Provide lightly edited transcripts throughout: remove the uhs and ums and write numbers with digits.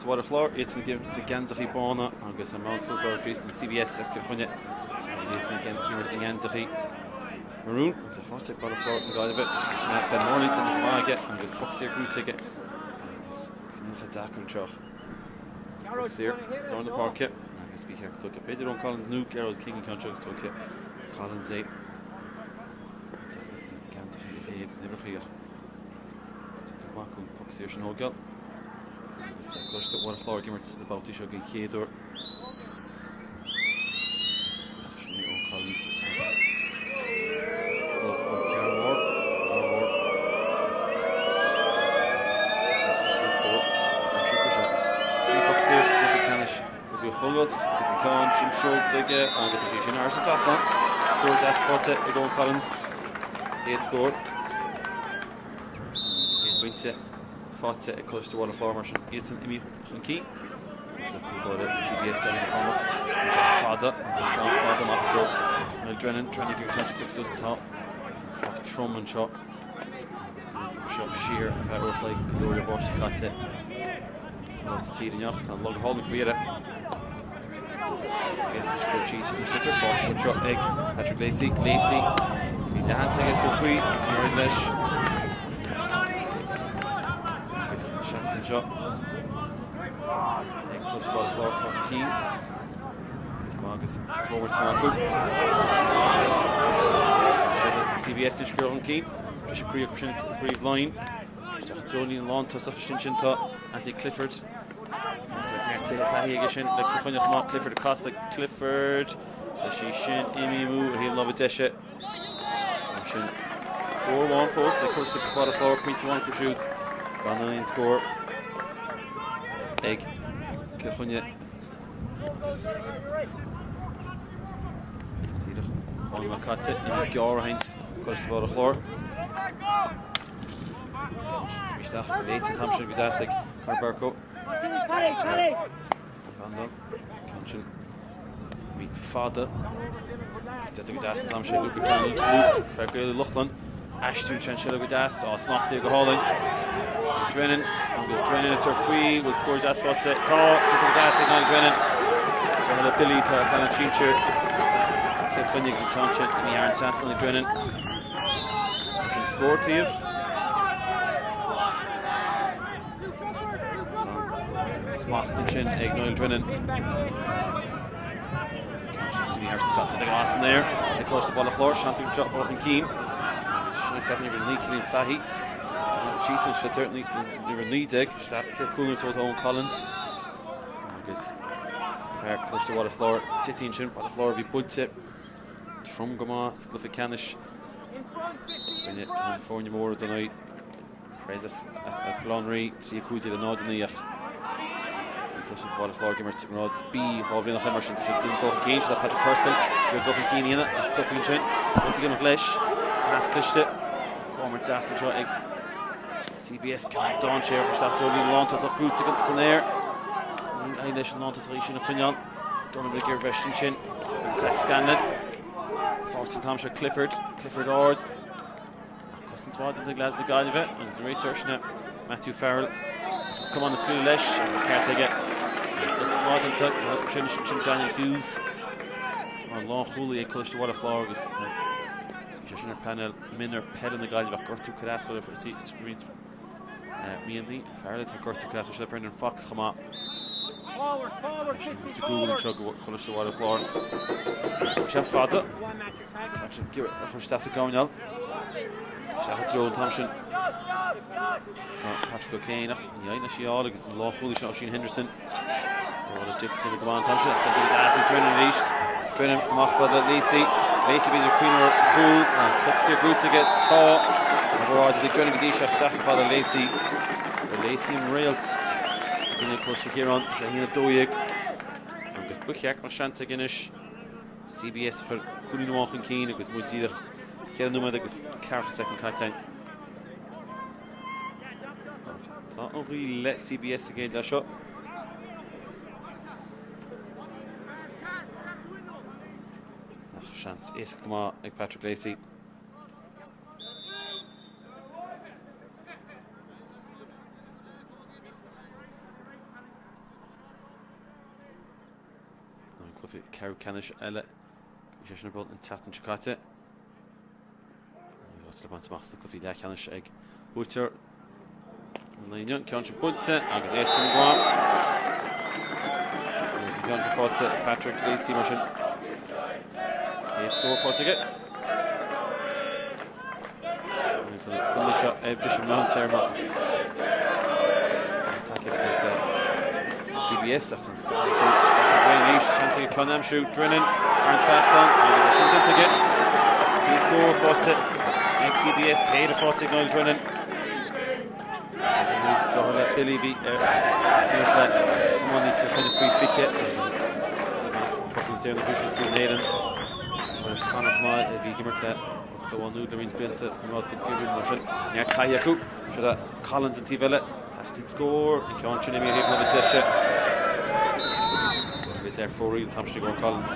Coláiste Bhaile Chláir, iadsan ag imirt i ngeansaithe bána agus an Meánscoil Gael Chríost nó CBS as Cill Chainnigh agus iadsan ag imirt i ngeansaithe marún agus é faighte ag Baile Chláir na Gaillimhe agus sin é Ben Morley déanta go maith aige agus poc saor gnóthaithe aige agus coinníollacha deacair anseo. Poc saor, lár na páirce agus ba cheart go dtógfadh b'fhéidir Eoin Collins nó Gearóid King an ceann seo agus tógfaidh Collins é. Geansaithe i dtaobh na n-uimhreacha ach Déanta go maith acu an poc saor sin a thógáil. Agus Coláiste Bhaile Chláir ag imirt sna babhtaí seo den chéad uair. Agus sin é Eoin Collins as Club an Chearnmhór. Mhór. Agus an chéad scór. Aimsíodh faoi seo. 3 phoc saor sa gcluiche ceannais Rugbaí Chonnacht agus an ceann sin seolta aige agus tá sé sin thar an trasnán. Scór deas faighte ag Eoin Collins. Chéad scór. Agus an chéad phointe faighte ag Coláiste Bhaile Chláir mar sin iadsan imithe chun cinn. Agus le cúl báire CBS Danny McCormack. Tá sé fada agus ceann fada amach i dtreo Niall Drennan. Drennan ag an ceann sin a phiocadh suas. Tá an pháirc trom anseo. Agus cuireann an cluiche seo siar ar feadh uair a chloig go leor leor báistí caite. Choláiste Tíre Neach, tá an lá go hálainn faoi dheireadh. Agus CBS ag cur síos ar an sliotar, faighte anseo ag Patrick Lacey. Lacey, bhí leathanta aige tabhairt faoi, ach níor éirigh leis. Agus seans anseo ag Coláiste Bhaile Chláir chun cinn. Agus comhairt maith acu. CBS anois ag cur chun cinn. Briseadh croí acu sin i gCraobh Laighean. Isteach i dtreo líne lántosach ansin sin tá Anthony Clifford. Tá neart taithí aige sin le Cill Chainnigh chomh maith. Clifford ag casadh. Clifford. Tá sí sin imithe amú ar thaobh láimhe deise. Mar sin scór amháin fós ag Coláiste Bhaile Chláir, pointe amháin acu siúd gan aon scór ag Cill Chainnigh. Agus díreach an am caite imithe gearr a sheinnt Coláiste Bhaile Chláir. Isteach léite an t-am sin go deas ag Conor Berko. Ceann sin imithe fada. Agus déanta go deas an t-am sin Luke McDonald. Luke fear Gaeil Lochlann. Aistríonn sé an seilbh go deas. Á smachtaithe go hálainn. Drennan agus Drennan ag tabhairt faoi. Bhfuil scór deas faighte? Tá. Déanta go deas ag Niall Drennan. Seo le Billy atá ar phainéal sinsir Chill Chainnigh agus an ceann sin imithe thar an trasnán ag Drennan. Sin scór taobh. Smacht ansin ag Niall Drennan. As an aer ag Coláiste Bhaile Chláir, seans ag seo chun cinn. Agus sin ceap uimhir 9 Cillian Fahy. Síos an sliotar uimhir 19 isteach ar cúl an Eoin Collins. Agus fear Coláiste Bhaile Chláir tite ansin Baile Chláir bhí buailte trom go maith sa gcluiche ceannais. Rinne ceann foirne móra don aghaidh. Prez as Baile Átha an Rí, 3 5 le 0 9 ach Coláiste Bhaile Chláir ag imirt i ngrád B 2 bhliain ó shin mar sin tá siad dul chun cinn seo le Patrick Purcell ag dul chun cinn a dhéanamh ach stopadh ansin fós ag imeacht leis pas cliste comhimirt deas anseo ag CBS ceann dainséarach isteach treo líne lántosach brúite san aer ní éiríonn leis an lántosach í sin a choinneáil Donovan ag iarraidh bheith ansin agus Zach Scanlon faighte an t-am seo Clifford Clifford ard Ach cosaint mhaith déanta ag leaids na Gaillimhe agus an réiteoir sin Matthew Farrell. Is cuma an scaoileadh leis agus an ceart aige. Agus cosaint mhaith déanta ceann acu sin sin Daniel Hughes. Mar lánchúlaí ag Coláiste Bhaile Chláir agus bhí sé sin ar painéal mionúr peile na Gaillimhe ach gortú coireascáil roinnt míonna. Farrell tá gortú coireascáil seo Brendan Fox chomh maith. Sin cúl anseo go Coláiste Bhaile Chláir. Sé fada. A chur isteach sa gcoirnéal. Isteach i dtreo an t-am sin. Tá Patrick O'Kane ach ní fhaigheann sé í a fháil agus an lánchúlaí sin Oisín Henderson. Bhuel Dick duine go maith an t-am sin ach déanta go deas ag Drennan arís. Drennan amach fad le Lacey. Lacey b'fhéidir cuimhneamh ar chúl. Poc saor gnóthaithe aige. Tá an obair ag Drennan go dtí seo isteach fad le Lacey. Lacey an réalt. I gcoinne Coláiste Chiaráin. Tá sé 1-12. Agus ba cheart go mbeadh seans aige anois. CBS a chuir cúilín amháin chun cinn agus muid díreach cheithre nóiméad agus ceathracha soicind caite againn. Tá an ghaoth le CBS sa gcéad leath seo. Ach seans éasca go maith ag Patrick Lacey. ceathrú ceannais eile. Bhí sé sin ar bun an tseachtain seo caite. Agus le baint amach sna cluichí leathcheannais ag buaiteoir an lae inniu. An ceann sin buailte agus éasca go maith. Agus an ceann sin faighte ag Patrick Lacey mar sin. Chéad scór faighte aige. Tá na scoileanna seo ag briseadh meántéarmach. Tacaíocht ag CBS ach tá an staid acu fós ag Drennan arís. Seans aige ceann a aimsiú. Drennan ar an trasnán agus é sin déanta aige. Tríú scór faighte ag CBS. Péire faighte ag Niall Drennan. Deartháir le Billy a bhí ag imirt le iománaí Chill Chainnigh faoi 20 agus i measc na bpocanna saora na gcúiseanna Cluain Éireann. Deartháir leis Conor chomh maith a bhí ag imirt le Ollscoil Mhá Nuad le roinnt blianta an Rod Fitzgibbon mar sin. Neart taithí acu. Seo é Collins an taobh eile. Teastaíonn scór. An ceann sin imithe ar thaobh na láimhe deise. Agus ar fóraoil an t-am sin ag Eoin Collins.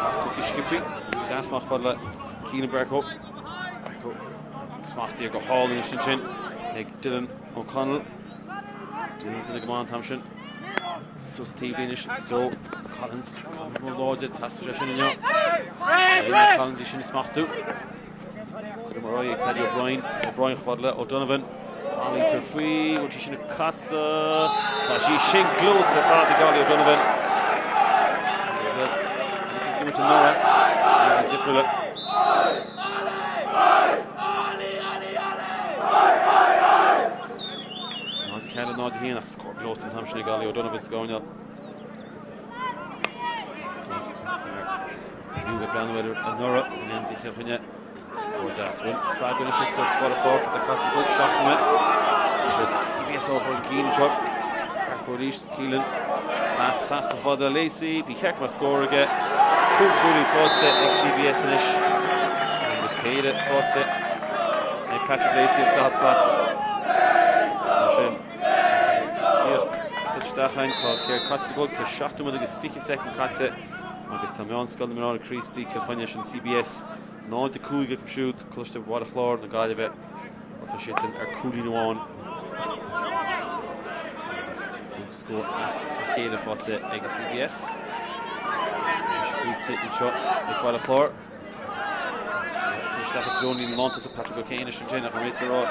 Ach tugtha sciobtha. Go deas amach fad le Keelan Berko. Berko smachtaithe go hálainn ansin ag Dylan O'Connell. Dylan ina go maith an t-am sin. Suas an taobh anois Joe Collins. Collins mór láidir, teastóidh sé sin inniu. Collins í sin a smachtú. Cuireadh mar aghaidh ag Paddy O'Brien. O'Brien chomh fada le O'Donovan. Bailítear faoi, bhfuil sí sin ag casadh. Tá sí sin gleoite ar fad ag Ollie O'Donovan. Is gimirt anuraidh. Is difriúla. 0-4 0-1 ach scór gleoite an t-am sin ag Ollie O'Donovan sa gcoirnéal. Bhí bheith breathnú air anuraidh in ionsaí Chill Chainnigh. Scór deas. Bhuel, freagra anois ag Coláiste Bhaile Chláir, tá caite go 7 nóiméad. Siad CBS á chur chun cinn anseo. Berko arís, Keelan. Pas trasna fada Lacey, ba cheart go mbeadh scór aige. Cúig chúilín faighte ag CBS anois. Agus péire faighte ag Patrick Lacey ag 40 slat. Mar sin, díreach isteach ann, tá céard caite go tá 7 nóiméad agus 20 soicind caite agus tá Meánscoil na mBráithre Críostaí Cill Chainnigh sin CBS 0-5 acu siúd, Coláiste Bhaile Chláir na Gaillimhe, ó tá siad sin ar cúilín amháin agus cúig scór as a chéile faighte ag CBS. Tá sé buailte anseo ag Baile Chláir. Chuir isteach i dtreo an líne lántosaigh Patrick O'Kane leis ansin ach an réiteoir ag rá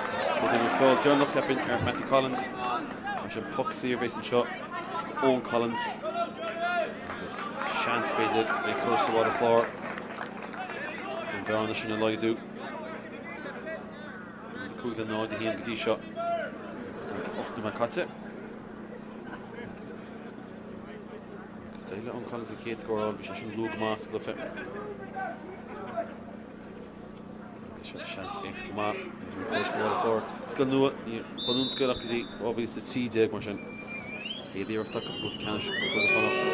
go dtugann feall deireanach cheapfainn ar Matthew Collins. Mar sin poc saor a bheas anseo Eoin Collins agus seans b'fhéidir ag Coláiste Bhaile Chláir an bhearna sin a laghdú. 5 le 0 1 go dtí seo. Tá 8 nóiméad caite. Agus d'éirigh le Eoin Collins an chéad scór a fháil, bhí sé sin luath go maith sa gcluiche. Agus seo seans éasca go maith ag Coláiste Bhaile Chláir. Scoil nua, níor bunaíodh an scoil ach go dtí 2013 mar sin. Chéad iarracht acu i gcluiche ceannais Chúige Chonnacht.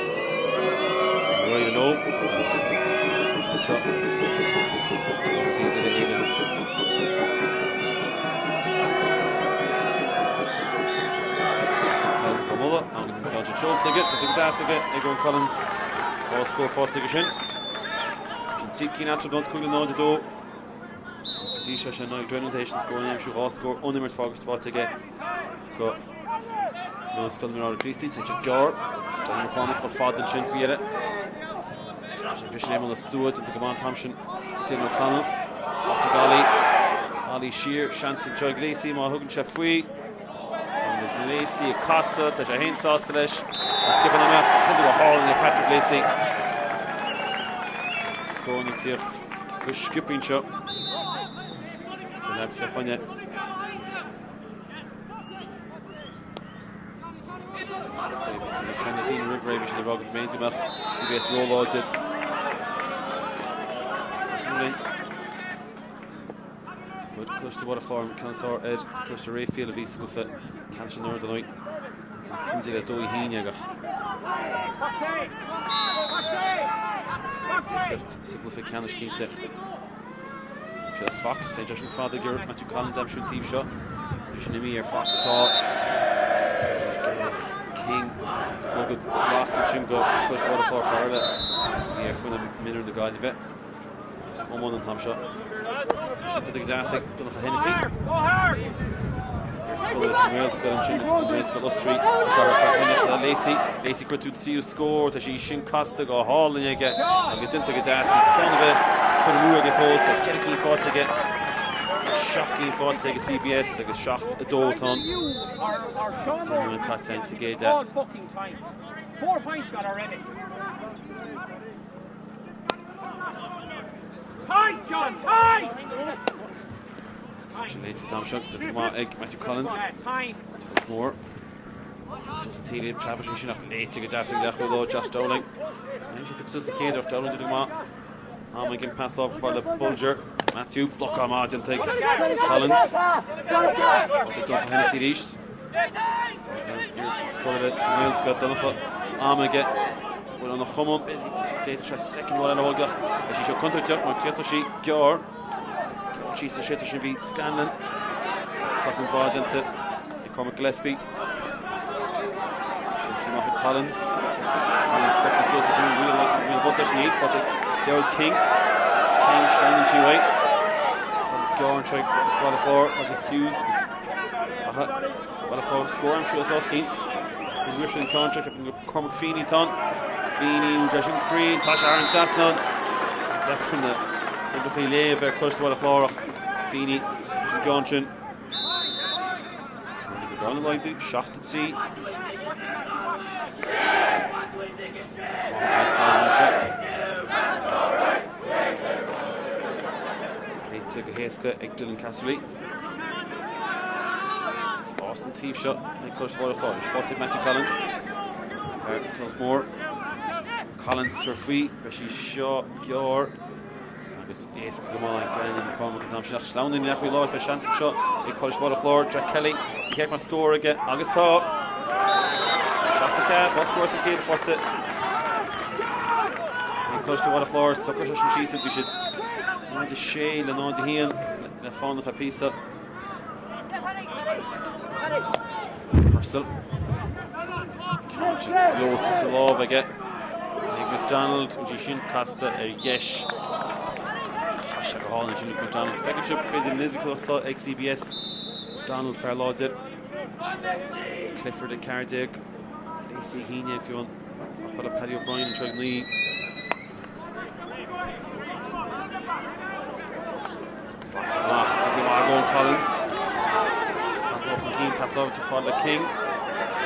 Níor éirigh leo. Anseo. Tí Uile Éireann. Collins á mholadh agus an ceann sin seolta aige. Tá go deas aige ag Eoin Collins. Dhá scór faighte aige sin. Sin trí cinn eatarthu 0 5 le 0 2. Go dtí seo sé Niall Drennan tar éis an scór a aimsiú dhá scór ón imirt fágtha faighte aige go Meánscoil na mBráithre Críostaí. Tá siad gearr. Johnny McCormack chomh fada ansin faoi dheireadh. Sin briseann Éamonn Ó Stua déanta go maith an t-am sin. Dylan O'Connell. Faighte ag Ollie. Ollie siar. Seans anseo ag Lacey má thugann sé faoi. Agus Lacey ag casadh. Tá sé féin sásta leis. Agus cén fáth nach mbeadh? Déanta go hálainn ag Patrick Lacey. Scór ag tíocht go sciobtha anseo. Do leaids Chill Chainnigh. Caint le daoine roimh ré bhí siad ag rá go mb'fhéidir go mbeadh CBS róláidir. Fuair Coláiste Bhaile Chláir an ceann is fearr ar Coláiste Raphael a bhí sa gcluiche ceannais anuraidh dar ndóigh. 15 le 2 1 ach difríocht sa gcluiche ceannais cinnte. Seo Fox, é sin fada ag iarraidh Matthew Collins a aimsiú an taobh seo. Sé sin imithe ar Fox tá Garrett King bogadh glas ansin go Coláiste Bhaile Chláir fear eile a bhí ar foireann mionúir na Gaillimhe. Agus iomána an t-am seo. Sin tugtha go deas ag Donncha Hennessy. Iarscoláire sa nGaelscoil ansin, an Ghaelscoil Osraí i gCathair Chorcaí anois le Lacey. Lacey ag cuartú tríú scór, tá sí sin casta go hálainn aige agus déanta go deas. Níl ceann ar bith curtha amú aige fós, tá cheithre cinn faighte aige, seacht gcinn faighte ag CBS agus 7-2 atá ann. Agus 10 nóiméad caite sa gcéad leath. Sin léite an t-am seo, go maith ag Matthew Collins. Tulach Mhór. Suas an taobh preabadh sé sin ach léite go deas ag leathchúl ó Josh Dowling. Níl sé fite suas sa chéad ach Dowling déanta go maith. Am ag an pas láimhe chomh fada le Bolger. Matthew blocáil maith déanta ag Collins. Faighte ag Donncha Hennessy arís. Scoláire sa nGaelscoil Donncha am aige. Bhfuil an chuma féadfaidh sé soicind amháin eile a thógáil ach beidh sí seo contúirteach mar chríochnaigh sí gearr. Síos an sliotar sin bhí Scanlon. Cosaint mhaith déanta ag Cormac Gillespie. Gillespie amach ag Collins. Collins stoptha suas ansin riail an bhuntáiste in éad. Faighte ag Gerald King. King sleamhnaíonn sí uaidh. San gearr anseo ag Baile Chláir. Faighte ag Hughes agus caithfidh Baile Chláir scór a aimsiú as Oscailt. Is muir sin an ceann seo ceapaim gur Cormac Feeney atá ann. Feeney úd sin cruinn tá sé thar an trasnán. Deacair na uimhreacha a léamh ar Choláiste Bhaile Chláir ach Feeney leis an gceann sin. Agus an bhearna laghdaithe 7-3. Léite go héasca ag Dylan Casserly. Spás an taobh seo ag Coláiste Bhaile Chláir. Faighte ag Matthew Collins. Fear Tulach Mhór. Collins tabhair faoi. Beidh sí seo gearr agus éasca go maith ag Daniel McCormack an t-am sin ach sleamhnaíonn an leathchúlaí láimhe. Beidh seans anseo ag Coláiste Bhaile Chláir. Jack Kelly. Ní cheart mar scór aige agus tá. 7-4, 2 scór sa chéad faighte ag Coláiste Bhaile Chláir. Socraigh sé sin síos bhí siad 0-6 le 0-1 le fána feadh píosa. Purcell. Ceann gleoite sa lámh aige. Ag McDonald, an dtí sin casta ar dheis. Chaith sé go hálainn sin Luke McDonald. Feiceann sibh b'fhéidir an fhisiciúlacht atá ag CBS. McDonald fear láidir. Clifford ag 14. Lacey 11 fiú an ach fada Paddy O'Brien anseo ag 9. Fox amach, tugtha amach ag Eoin Collins. Collins ó chun cinn, pas láimhe fada le King.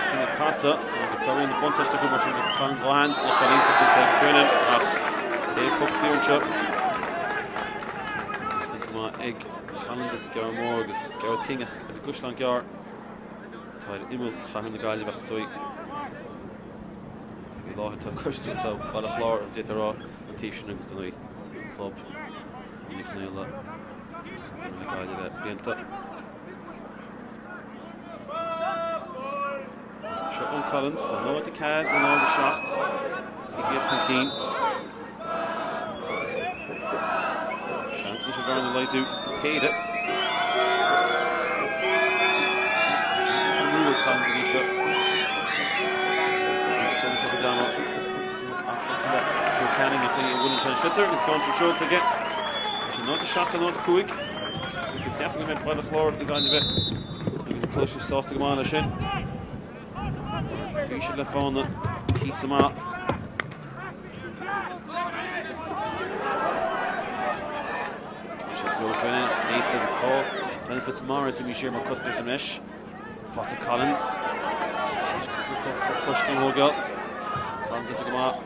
King ag casadh agus tá raon na buntáiste acu mar sin le Collins dhá hand, blocáil iontach déanta ag Drennan ach é poc saor anseo. Déanta maith ag Collins as an gCeathrú Mór agus Gareth King as an gCaisleán Gearr atá ar imeall chathair na Gaillimhe ach is dóigh faoi láthair tá coiste tá Baile Chláir an d'fhéadfá a rá an taobh sin agus don club Uí Chonaola atá na Gaillimhe le blianta. Seo Eoin Collins, tá 0 4 le 0 7 CBS chun cinn. Seans leis an bhearna a laghdú péire. Brú ag Collins go dtí seo. Tugann sé chuid ama. Joe Canning a chaoi a bhfuil an sliotar agus ceann seo seolta aige. Tá sé 0 7 le 0 5. Agus ceapaim go mbeidh Baile Chláir na Gaillimhe agus an Coláiste sásta go maith leis sin. Bhí siad le fána píosa maith. Joe Drennan léite agus tá Danny Fitzmaurice imithe siar mar cosantóir anois. Faighte Collins. Coiscéim a thógáil. Collins déanta go maith.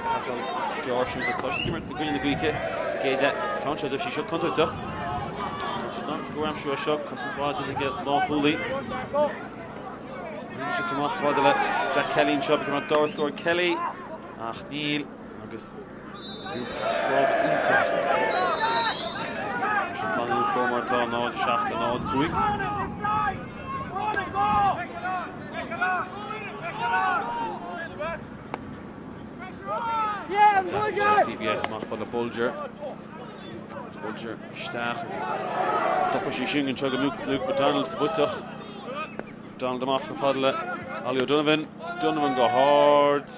Pasáil gearr sin sa toise i gcoinne na gaoithe sa gcéad leath. Ceann seo sí seo contúirteach. Siad an scór aimsiú seo cosaint mhaith déanta ag lánchúlaí. Sé amach fada le Jack Kelly anseo b'fhéidir mar dara scór Kelly ach níl agus Bhí pas láimhe iontach. Sin fanann an scór mar atá 0 7 le 0 5. CBS amach fada le Bolger. Bolger isteach agus stopadh sí sin anseo go Luke McDonald sa bpuiteach. McDonald amach chomh fada le Ollie O'Donovan. Donovan go hard.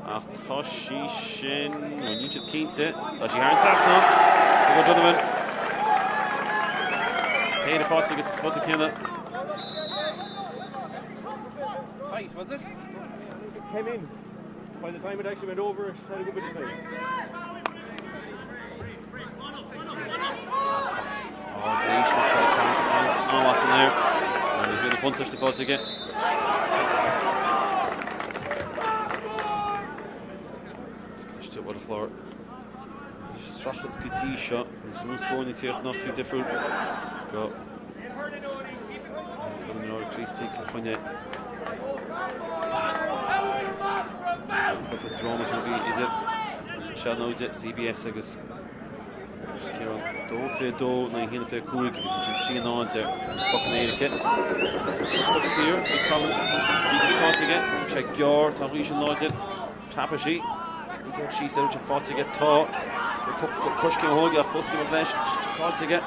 Ach tá sí sin, nó níl siad cinnte, tá sí thar an trasnán ag O'Donovan. Péire faighte aige sa spota céanna. Tight, was it? It came in. By the time it actually went over, it had a good bit of space. Fox. Ard arís mar Fred Collins and Collins an-mhaith san aer. Agus bhí na buntáiste faighte aige. Coláiste Bhaile Chláir. Streachailt go dtí seo níos mó scóranna tíocht nascaí difriúil go Scoil na nOmhnóirí Críostaí Cill Chainnigh. Cluiche drámatúil a bhí idir seanóide CBS agus Ciarán 2-22 in aghaidh 1-25 agus ansin 3-0 ar Poc na hÉirice. Seo poc saor ag Collins, 3 cinn faighte aige, tá sé gearr, tá an ghaoth sin láidir. Preabadh sí. Ní ceart síos ar an faighte aige. Tá coiscéim a thóg ach fós céim leis. Caillte aige.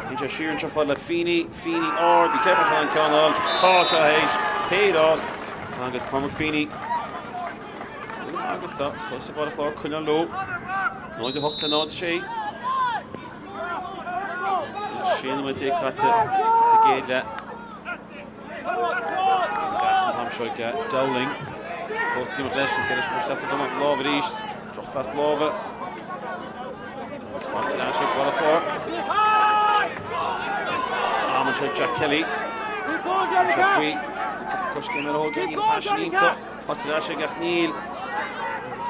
Níl sé siar anseo fad le Feeney. Feeney ard. Ní cheapann sé an ceann a fháil. Tá sé théis péire a fháil. Agus Cormac Feeney. Agus tá Coláiste Bhaile Chláir coinneáil leo. 0-8 le 0-6. 16 nóiméad caite sa gcéad leath. Deas an t-am seo ag Dowling. Fós ag imeacht leis, an féidir leis cur isteach sa gcuma lámh arís. Drochphas láimhe. Agus faighte ar ais ag Baile Chláir. Am anseo ag Jack Kelly. Tá sé faoi coiscéim ar óg ag an pas iontach. Faighte ar ais ag ach níl. Agus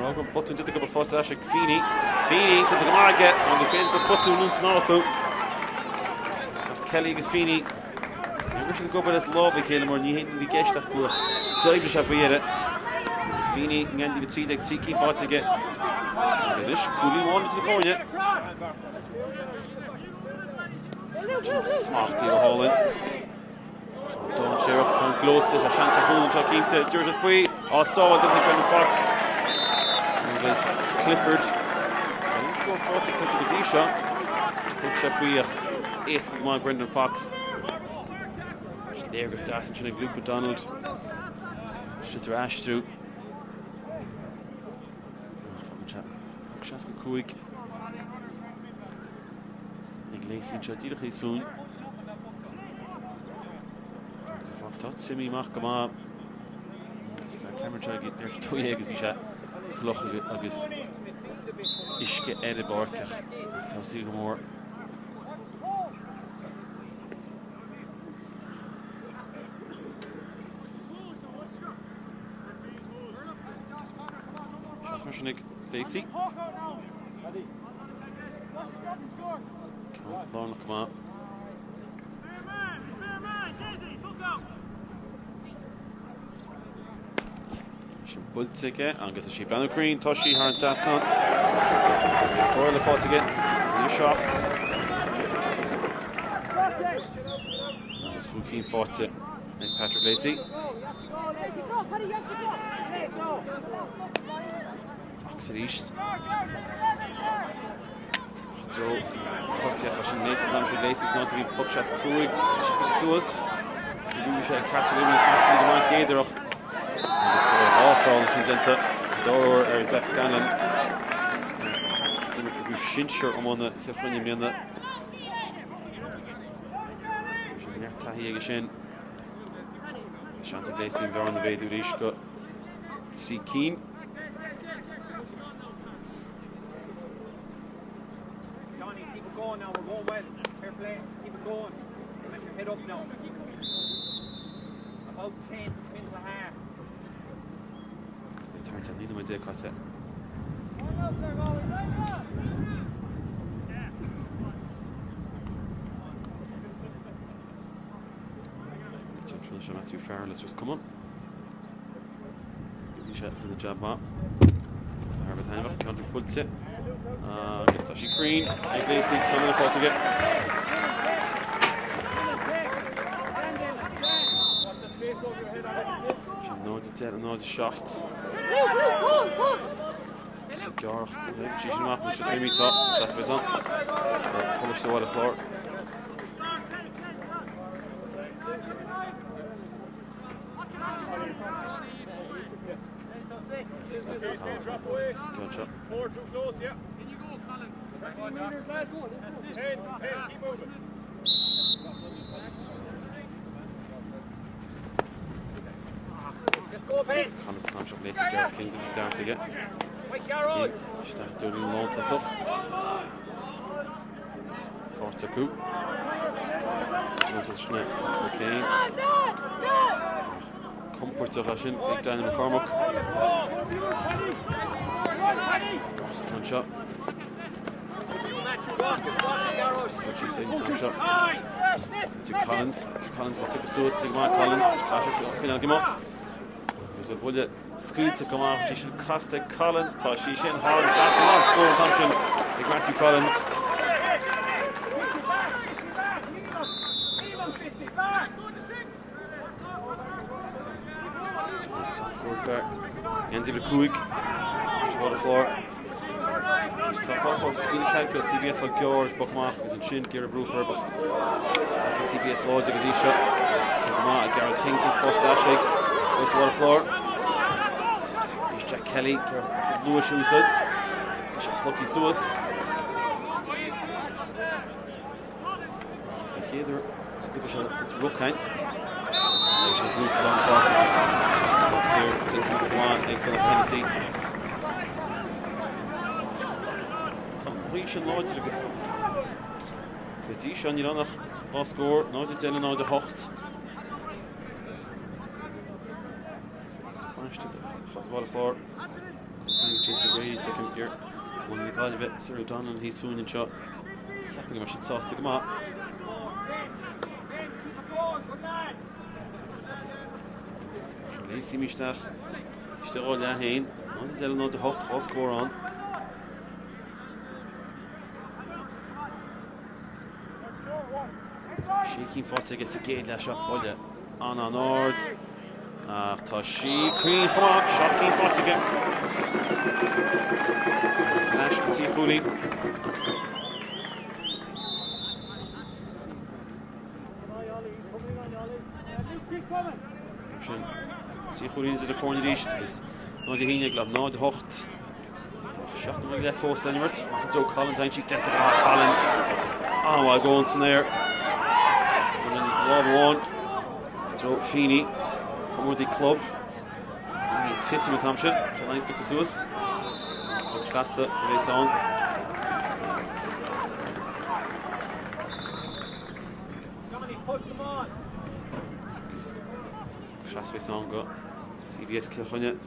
mar gur botún déanta go faighte ar ais ag Feeney. Feeney déanta go maith aige agus b'fhéidir gur botún iontu acu. Ach Kelly agus Feeney Ní raibh siad ag obair as lámh a chéile mar ní hé a bhí i gceist ach go d'oibrigh sé faoi dheireadh. Agus Feeney i ngeansaí 13 3 cinn faighte aige. Agus anois cúilín amháin idir na foirne. Smachtaí go hálainn. Dainséarach ceann gleoite tá seans ar chúl anseo cinnte. Dúirt siad faoi á sábháil déanta ag Brendan Fox. Agus Clifford. Níl scór faighte ag Clifford go dtí seo. Thug sé faoi ach éasca go maith Brendan Fox. Léargas deas ansin ag Luke McDonald. Sliotar a aistriú. Ach 65. Ag Lacey anseo díreach thíos fúinn. Agus an pháirc atá tiomnaithe amach go maith. Agus fear Cameron seo ag 12 agus bhí sé fliuch agus uisce ar an bpáirc ach feabhsaíodh go mór. Seo freisin ag Lacey. Ceann lárnach go maith. Sin buailte aige agus tá sí ag breathnú cruinn, tá sí thar an trasnán. Scór eile faighte aige, 9-7. Agus chúig cinn faighte ag Patrick Lacey. Fox arís. Treo tosaíoch leis an méid san d'aimsigh Lacey san áit a bhí poc 65 sé suas. Bhuaigh sé Cassidy rinne Cassidy go maith chéadarach agus fuair dhá pholl ansin déanta dá uair ar Zach Scanlon. D'imir grúpa sinsear iomána Chill Chainnigh i mbliana. Sin neart taithí aige sin. Seans ag Lacey an bhearna a mhéadú arís go 3 cinn. Johnny, keep it going now, we're going well. Fair play, keep it going. Let your head up now. About 10, 10 to half. Tarraingt an líne muid caite. Trúna seo Matthew Farrell is Ros Comáin. Is sé den jab maith. Fear taitneamhach ceann buailte agus tá sí cruinn ag Lacey ceann eile faighte aige. Sin 0 10 0 7. Gearrach sí sin amach sé Timmy tá seas an. Coláiste Bhaile Chláir. Collins an t-am seo léite Gareth Kingdon ag deas aige. Isteach i dtreo líne lántosach. Faighte acu. Lántosach sin é O'Kane. Compordach é sin ag Daniel McCormack. Ross atá anseo. Síos an t-am seo. Matthew Collins, Matthew Collins á phiocadh suas, ag Mark Collins, coinneáil ag imeacht. Agus bhfuil buille scaoilte go maith, tá sin casta ag Collins, tá sí sin thar an trasnán, an scór an t-am sin ag Matthew Collins. Agus an scór fear. Uimhir 5. Baile an Chláir. Agus tá Baile an Chláir scaoileadh cead go CBS á George boc amach agus ansin géire brú churbach. Tá CBS láidir agus í seo. Tá go maith ag Gareth Kington faighte ar ais ag Coláiste Bhaile an Chláir. Arís Jack Kelly luas a úsáid. Tá sé slogtha suas. Agus an chéad uair sa gcluiche seo sa Rocáin. Agus an brúite lán páirce agus poc saor déanta go maith ag Donncha Hennessy. Tá an ghaoth sin láidir agus go dtí seo níl ann ach 2 scór, 0-10 le 0-8. Bainisteoir Bhaile an Chláir, Jason O'Grady, feicim iar bhun na Gaillimhe, Cyril Donnellan thíos fúinn anseo. Cheapfainn go mbeidh siad sásta go maith. Lacey isteach isteach ó leath fhéin. 0-10 le 0-8, 2 scór ann. Sé cinn faighte aige sa gcéad leath seo, buille an-an-ard. Ach tá sí cruinn chomh maith, 7 gcinn faighte aige. Agus ar ais go 3 chúilín. Sin 3 chúilín idir na foirne arís agus 0-1 le 0-8. 7 nóiméad go leith fós le n-imirt. Amach i dtreo Collins, aimsithe déanta go maith Collins. An-mhaith ag Owen san aer. An lámh amháin. Treo Feeney. Comórdaí club. Feeney ag titim an t-am sin. John Lane phiocadh suas. Poc sleasa a bhéas ann. Agus sleas a bhéas ann go CBS Cill Chainnigh.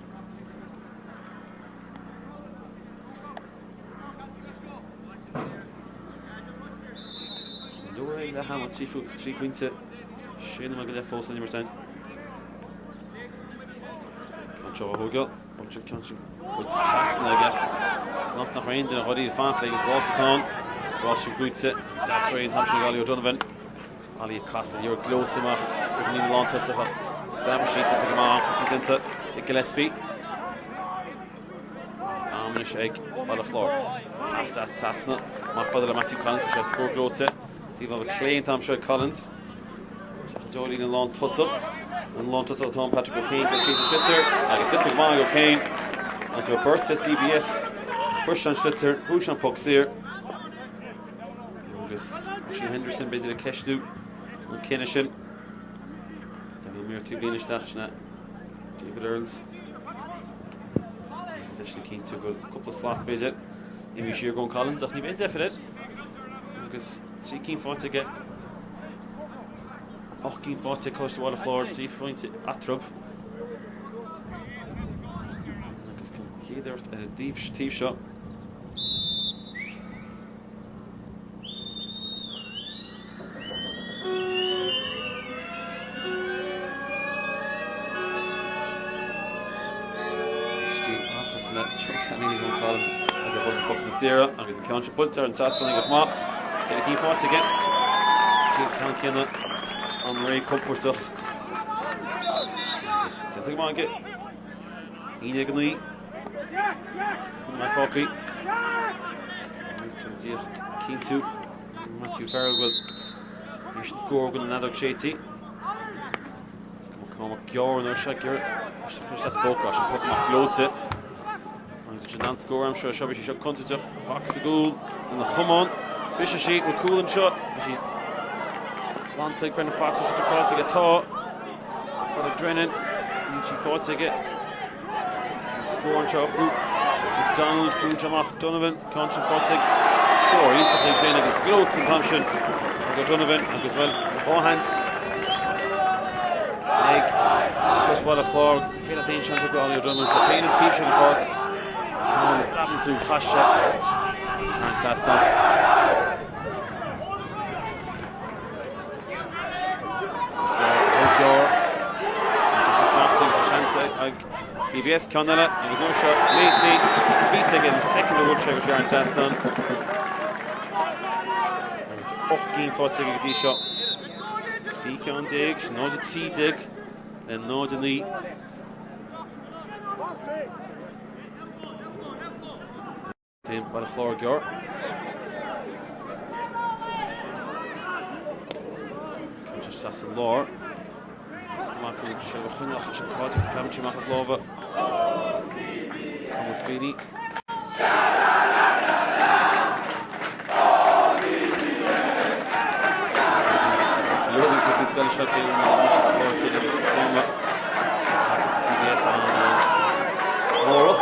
Leor é le ham 3 phointe 6 nóiméad go leith fós le n-imirt ann. Ceann seo á thógáil, bhain sé ceann sin buailte trasna aige. Nós nach raibh aon duine dháiríre fanacht léi agus rás atá ann. Rás sin buaite agus deas réidh an t-am sin ag Ollie O'Donovan. Ollie ag casadh, liathróid gleoite amach roimh an líne lántosach ach d'aimsigh sí déanta go maith an-chosaint déanta ag Gillespie. Agus am anois ag Baile Chláir. Pas as trasna amach fada le Matthew Collins, bhí sé scór gleoite. Taobh láimhe clé an t-am seo ag Collins. Isteach i dtreo líne lántosach. An lántosach atá ann Patrick O'Kane go síos an sliotar agus déanta go maith ag O'Kane. Agus raibh beirt CBS fuair sé an sliotar, bhuaigh sé an poc saor. Agus Oisín Henderson b'fhéidir ag ceistiú an cinneadh sin. Daniel Muir taobh líne isteach sin é David Earls. Agus eisean ag cinntiú go bhfuil cúpla slat b'fhéidir imithe siar go Collins ach ní bheidh deifir air. Agus 3 cinn faighte aige. 8 gcinn faighte ag Coláiste Bhaile Chláir, 3 phointe eatarthu. Agus an chéad iarracht ar an dtaobh seo. Stíl an-chosúil le Joe Canning ag Eoin Collins as a bhun pocanna saora agus an ceann seo buailte ar an trasnán aige chomh maith. 4 cinn faighte aige. Stíl ceann céanna an-réidh compordach. Agus déanta go maith aige. 1-9. Chun na fácaí. Níltear díreach cinntiú Matthew Farrell go bhfuil leis an scór go na fheadóg séidte. Cormac gearr an uair seo, gearr isteach as bóca, sin poc amach gleoite. Agus bhí siad in ann scór aimsiú seo, bhí sí seo contúirteach, Fox i gcúl ina chamán. Bhris sí an cúl anseo, bhí sí glanta ag Brendan Fox, bhí sí caillte aige tá. Father Drennan, níl sí faighte aige. An scór anseo acu. McDonald buaite amach Donovan, ceann sin faighte ag scór iontach é sin agus gleoite an t-am sin ag O'Donovan agus bhuel dhá sheans ag Cois Bhaile Chláir agus ní féidir aon seans acu Ollie O'Donovan seo féin an taobh seo den pháirc ceann brabúsú chaith sé agus thar an trasnán. Ag CBS ceann eile agus an uair seo Lacey bhí aige an soicind a bhuail sé go sé ar an trasnán. Agus 8 gcinn faighte aige go dtí seo. 13 ceann, sin 0-13 le 0-9. Téann Baile Chláir gearr. Ceann sé isteach sa lár. Amach go seilbh a choinneáil leis an caillte agus preabann sé amach as lámha Conor Feeney. Scoil seo cé téama CBS an Mórach.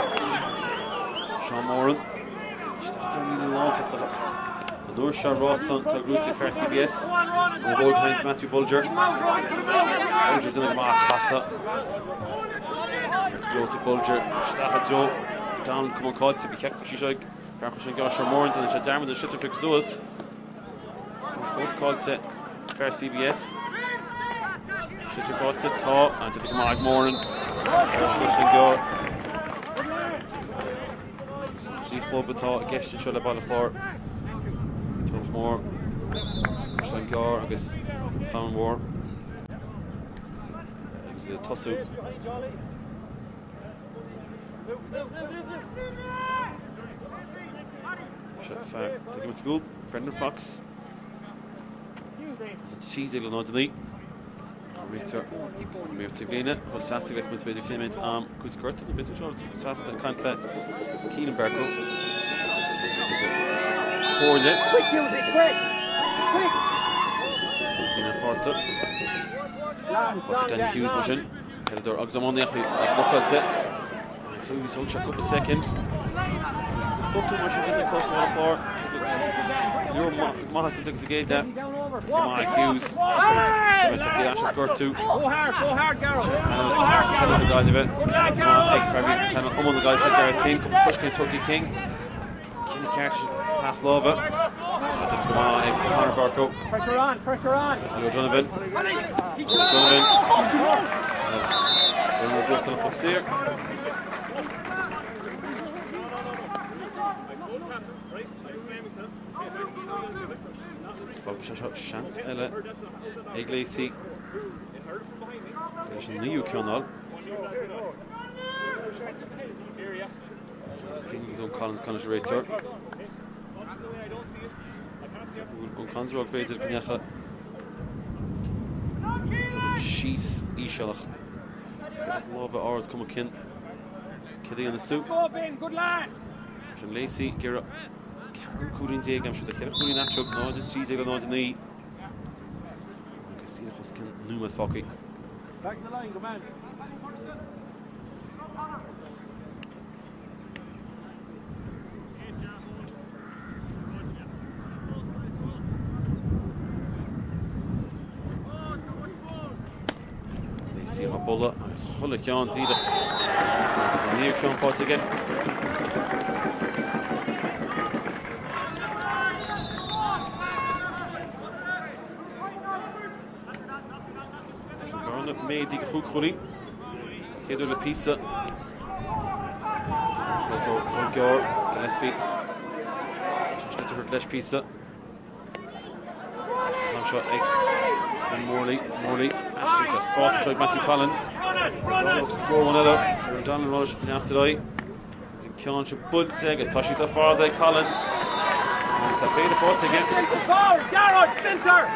Seán Moran. Isteach ar líne lántosach. An uair seo rás tá gnóite ag fear CBS. Ó bhóg Heinz Matthew Bolger. Bolger duine go maith casadh. Agus gleoite Bolger isteach i dtreo Donald Cumann Cáilte. Bhí cheap sí seo ag fear chuir sin Seán Moran déanann sé dearmad an sliotar phioc suas. Fós caillte fear CBS. Sliotar faighte tá an déanta go maith ag Moran. Sin gearr. Agus an 3 chlub atá i gceist anseo le Baile Chláir. Tulach Mhór, Caisleán Gearr agus Cluain Mhór. Agus iad ag tosú. Seo fear ag imirt i gcúl, Brendan Fox. 13 le 0-9. Réiteoir agus an mír taobh líne. Bhuel seasta go bhfeicfidh muid b'fhéidir cén méid am cúiteamh gorta nó b'fhéidir seo seasta ag caint le Keelan Berko. Comhairle. Quick, Hughes, quick! Quick! Líne an chárta. Fáilte Danny Hughes mar sin. Peileadóir agus iománaíoch blocáilte. Agus thóg sé cúpla soicind. Botún mar sin déanta ag Coláiste Bhaile Chláir. Leor maitheasa agus a gcéad Maith Hughes. Gortú. Peileadóir na Gaillimhe. Ag peileadóir iomána na Gaillimhe Gareth King. Coiscéim tugtha King. Cinneadh ceart pas láimhe. Déanta go maith ag Conor Barcoe. Pressure on, pressure on. Leo Donovan. Leo Donovan. Donovan buachtar an puc saor. Fágann sé seo seans eile ag Lacey. Leis an naoú ceann a fháil. King agus Eoin Collins gan leis an réiteoir. Eoin Collins a rá b'fhéidir go ndeacha síos ísealach. Féadfaidh lámha ard cuma cinn. Céad a dhéanas tú? Sin Lacey ag iarraidh 14 cúilín aimsiú. Tá 4 chúilín eatarthu, 0 13 le 0 9. Agus díreach os cionn nóiméad fágtha. Back the line, good man. Lacey á bualadh agus chuile cheann díreach agus an naoú ceann faighte aige. Sin bhearna méadaithe go chúig chúilín. Chéad uair le píosa. Chomh gearr Gillespie. Sin sliotar leis píosa. An t-am seo ag Ben Morley. Morley aistrigh sa spás anseo ag Matthew Collins. Scór one eile. Sir Donald Walsh in after eye. Agus an ceann seo buailte agus tá sí sa fada ag Collins. Agus tá péire faighte aige. Gearóid, centre!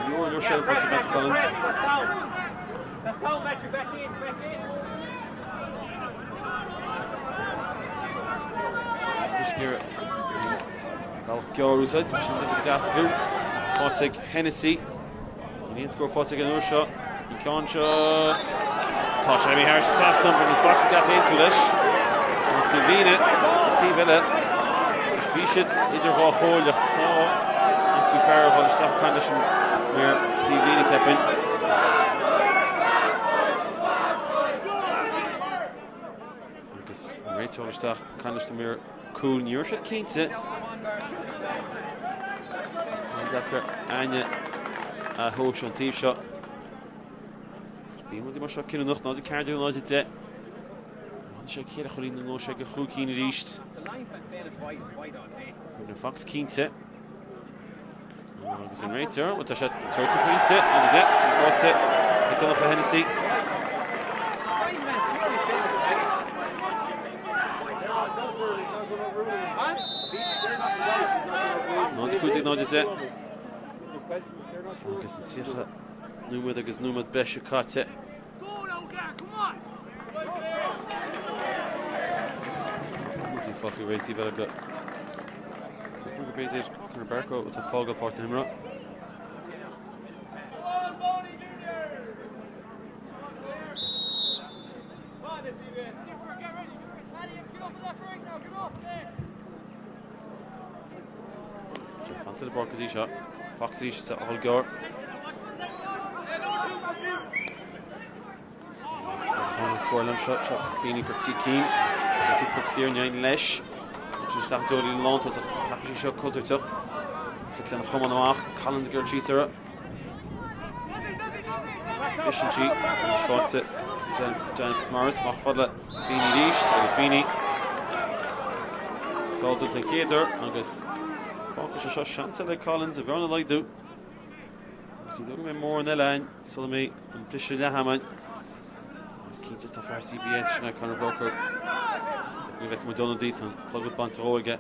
Leor leor seilbh faighte ag Matthew Collins. That's out, Matthew, back in, back in. anois ag iarraidh bealach gearr a úsáid. Sin déanta go deas acu. Faighte ag Hennessy. Níl aon scór faighte aige an uair seo. An ceann seo tá sé imithe thar an trasnán. Brendan Fox ag easaontú leis. An taobh líne, an taobh eile. Bhí siad idir dhá chomhairle ach tá an tú fear a dhul isteach ag caint leis an maor taobh líne cheapfainn. Agus an réiteoir isteach ag caint leis an maor cúil. Ní raibh siad cinnte. An-deacair aithne a thomhas ón taobh seo. Bíonn rudaí mar seo cinniúnach, 0-14, 0-10. Bhain sé ceithre chúilín nó sé go chúig cinn arís. Brendan Fox cinnte. Agus an réiteoir, bhuel tá sé tabhairt an phointe agus é faighte ag Donncha Hennessy. 0-15, 0-10. Agus an 30 nóiméad agus nóiméad breise caite. Rudaí fágtha faoi réir taobh eile go b'fhéidir Conor Berko atá ag fágáil páirc na himeartha. Fanta de bpáirc go dtí seo. Fox arís sa fhál gearr. An scór liom seo, seo Feeney for 3 cinn. Tú puc saor in leis. Sin isteach i dtreo an lántosach. Ceapann sé seo contúirteach. Flic lena chamán amach. Collins ag iarraidh síos uirthi. Briseann sí agus faighte Danny Fitzmaurice amach fad le Feeney arís agus Feeney fáilte den chéad uair agus fágfaidh sé seo seans eile ag Collins a bhearna a laghdú. Agus ní dóigh go mbeidh mórán eile ann sula mbeidh an briseadh leath ama ann. Agus cinnte tá fear CBS sin é Conor Broeker. Ní bhfeicfidh muid ionadaí, tá an clogad bainte dhó aige.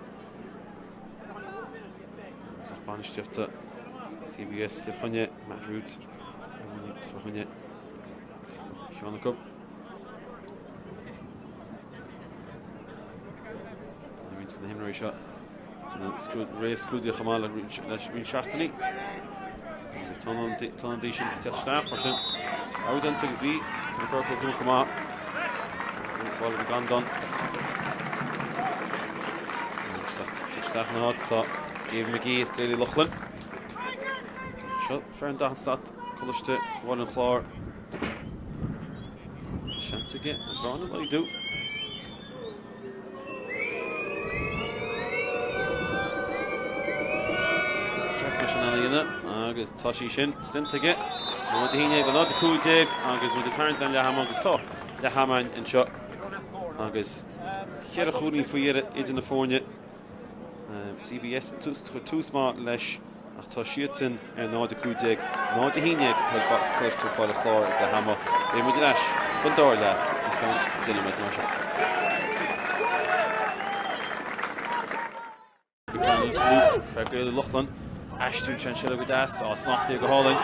Agus lucht bainistíochta CBS Cill Chainnigh, Matt Root, Cill Chainnigh, ceann acu. Roinnt de na himreoirí seo réamhscrúdaithe chomh maith le roinnt seachtainí. Agus tá an dí sin ag teacht isteach mar sin. Ardent agus bhí Conor Burke ag imirt go maith. Ball a bhí gan don. Isteach ina áit tá David McGee as Gaeil Uí Lochlainn. Seo fear an 40 slat Coláiste Bhaile an Chláir. Seans aige an bhearna a laghdú. Cheap leis an ana agus tá sí sin déanta aige. 0 1 le 0 15 agus muid ag tarraingt an leath ama agus tá leath ama anseo agus cheithre chúilín faoi dheireadh idir na foirne. CBS tús maith leis ach tá siadsan ar 0-15, 0-11 atá ag Coláiste Bhaile Chláir ag leath ama. Beidh muid ar ais don dara leath faoi cheann 10 nóiméad mar seo. McDonald Luke, fear Gaeil Uí Lochlainn, aistríonn sé an seilbh go deas, á smachtaithe go hálainn.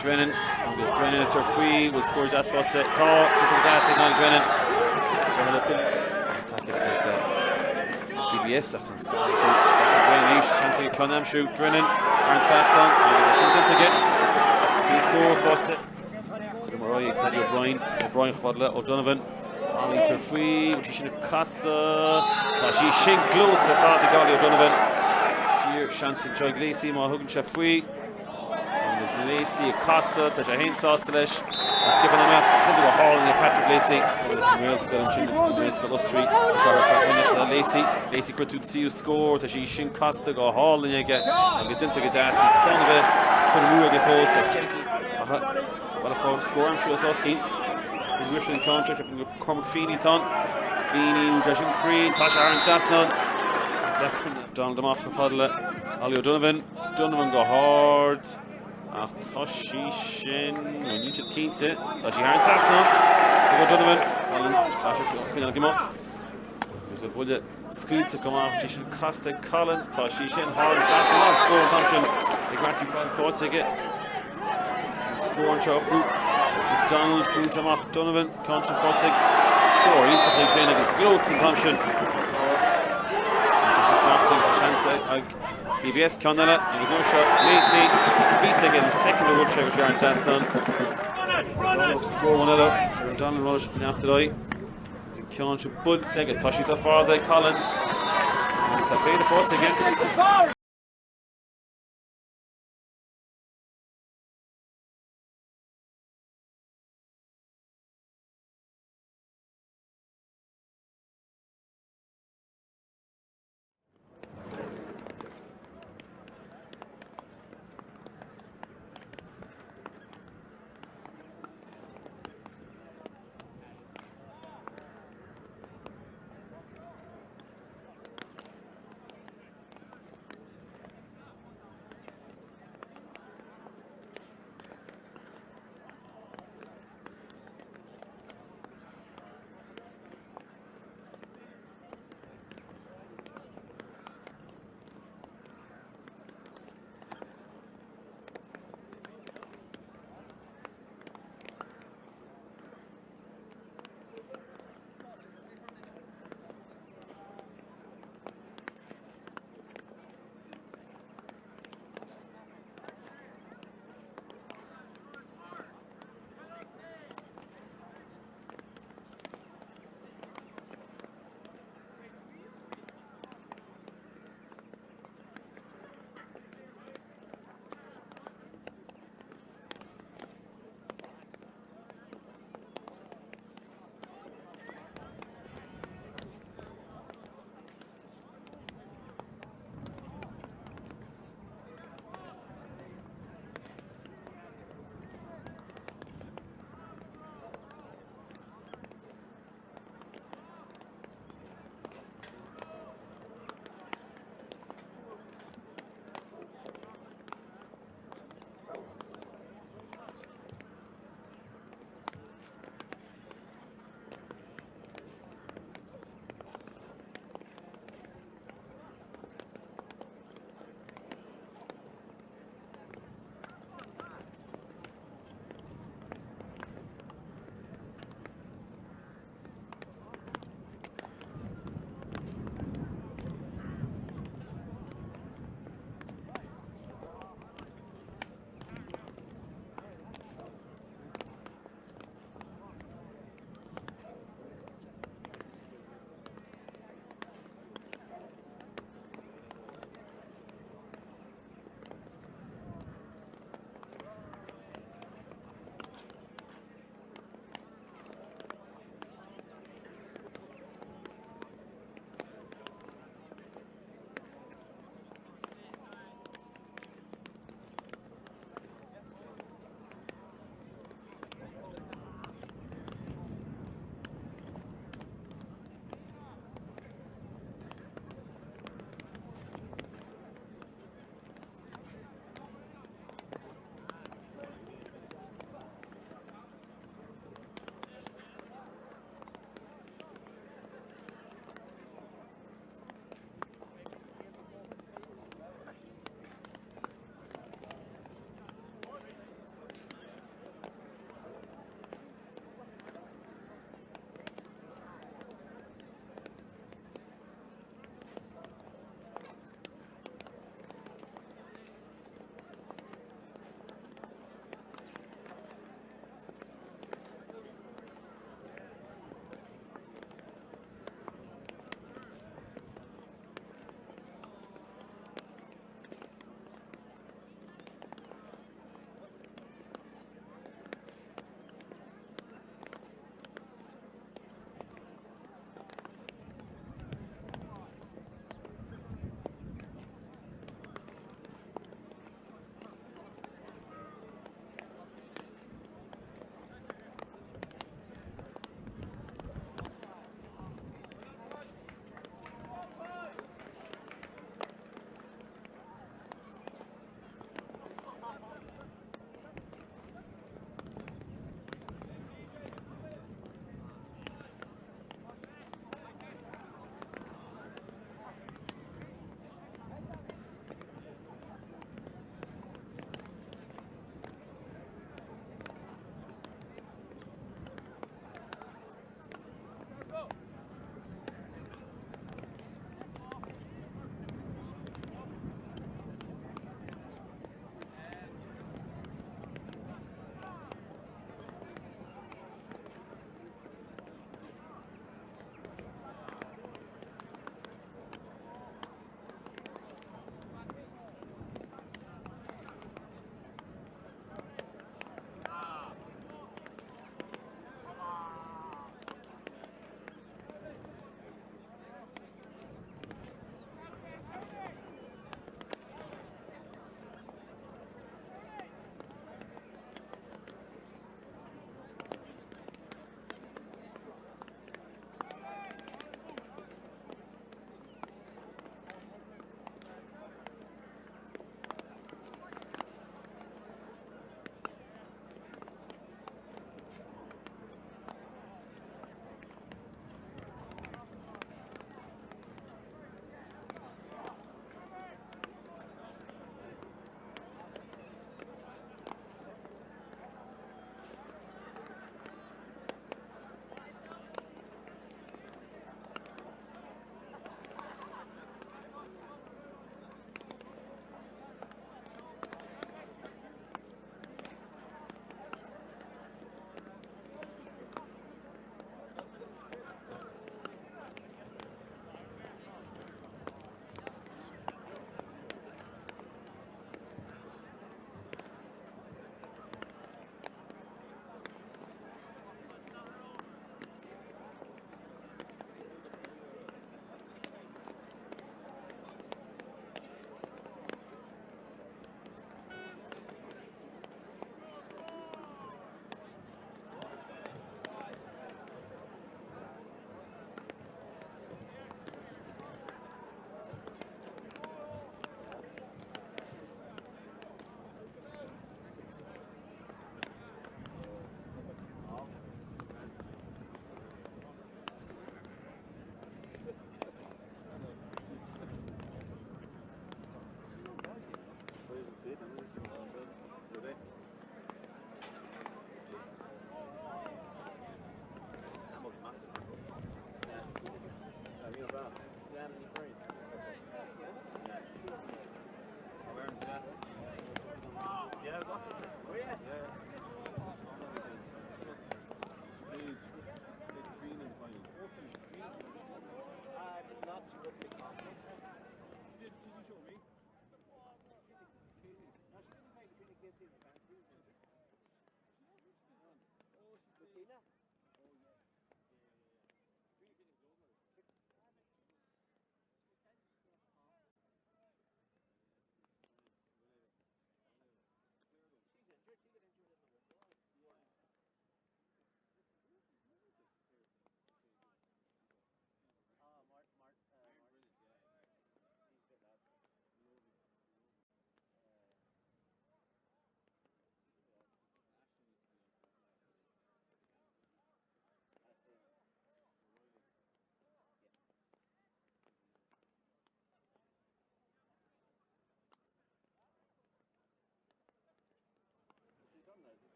Drennan agus Drennan ag tabhairt faoi, bhfuil scór deas faighte? Tá, déanta go deas ag Niall Drennan. Tacaíocht ag CBS ach an stad acu. Fós ag Drennan arís, seans aige ceann a aimsiú. Drennan ar an trasnán agus é sin déanta aige. Trí scór faighte. Cuirim ar aghaidh ag Paddy O'Brien. O'Brien chomh fada le O'Donovan. Ollie tabhairt faoi, bhfuil sí sin ag casadh. Tá sí sin gleoite ar fad ag Ollie O'Donovan. Siar seans anseo ag Lacey má thugann sé faoi. Agus Lacey ag casadh, tá sé féin sásta leis. Agus cén fáth nach mbeadh? Déanta go hálainn ag Patrick Lacey. Agus an Ghaelscoil ansin, an Ghaelscoil Osraí, i gCathair Chill Chainnigh le Lacey. Lacey ag cuartú tríú scór, tá sí sin casta go hálainn aige agus déanta go deas. Níl ceann ar bith curtha amú aige fós le cheithre cinn. Caithfidh Baile Chláir scór a aimsiú as os cionn. Is muir sin an ceann seo, ceapaim gur Cormac Feeney atá ann. Feeney, tá sin cruinn, tá sé thar an trasnán. Donald amach chomh fada le Ollie O'Donovan. Donovan go hard ach tá sí sin, nó níl siad cinnte, tá sí thar an trasnán ag O'Donovan. Collins, caithfidh sé coinneáil ag imeacht. Agus bhfuil buille scaoilte go maith, tá sí sin casta ag Collins, tá sí sin thar an trasnán, an scór an t-am sin ag Matthew Collins faighte aige. An scór anseo acu. McDonald buailte amach Donovan, ceann sin faighte ag scór iontach é sin agus gleoite an t-am sin. Seans ag CBS ceann eile agus an uair seo Lacey bhí aige an soicind a bhuail sé go siar an trasnán. Scór amháin eile ar an Donald Walsh neacht ar aghaidh. Agus an ceann seo buailte agus tá sí sa fada ag Collins. Agus tá péire faighte aige.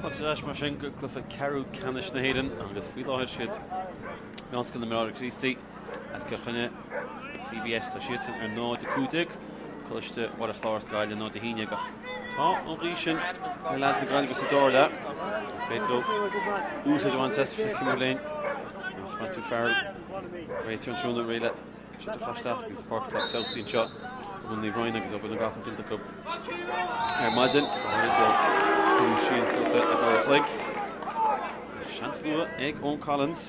Fáilte ar ais mar sin go cluiche ceathrú ceannais na hÉireann agus faoi láthair siad Meánscoil na mBráithre Críostaí as Cill Chainnigh CBS tá siadsan ar 0-15, Coláiste Bhaile Chláir as Gaillimh 0-11 ach tá an ghaoth sin ag leaids na Gaillimhe sa dara leath. An féidir leo úsáid a bhaint as feicfidh muid linn ach Matthew Farrell réiteoir an tráthnóna réidh le sliotar a chur isteach agus an pháirc atá feabhsaithe anseo go bhfuil Naomh Ryan agus obair na gcapall déanta acu ar maidin go háirid ó chuaigh sí an cluiche ar feadh an chloig. Seans nua ag Eoin Collins.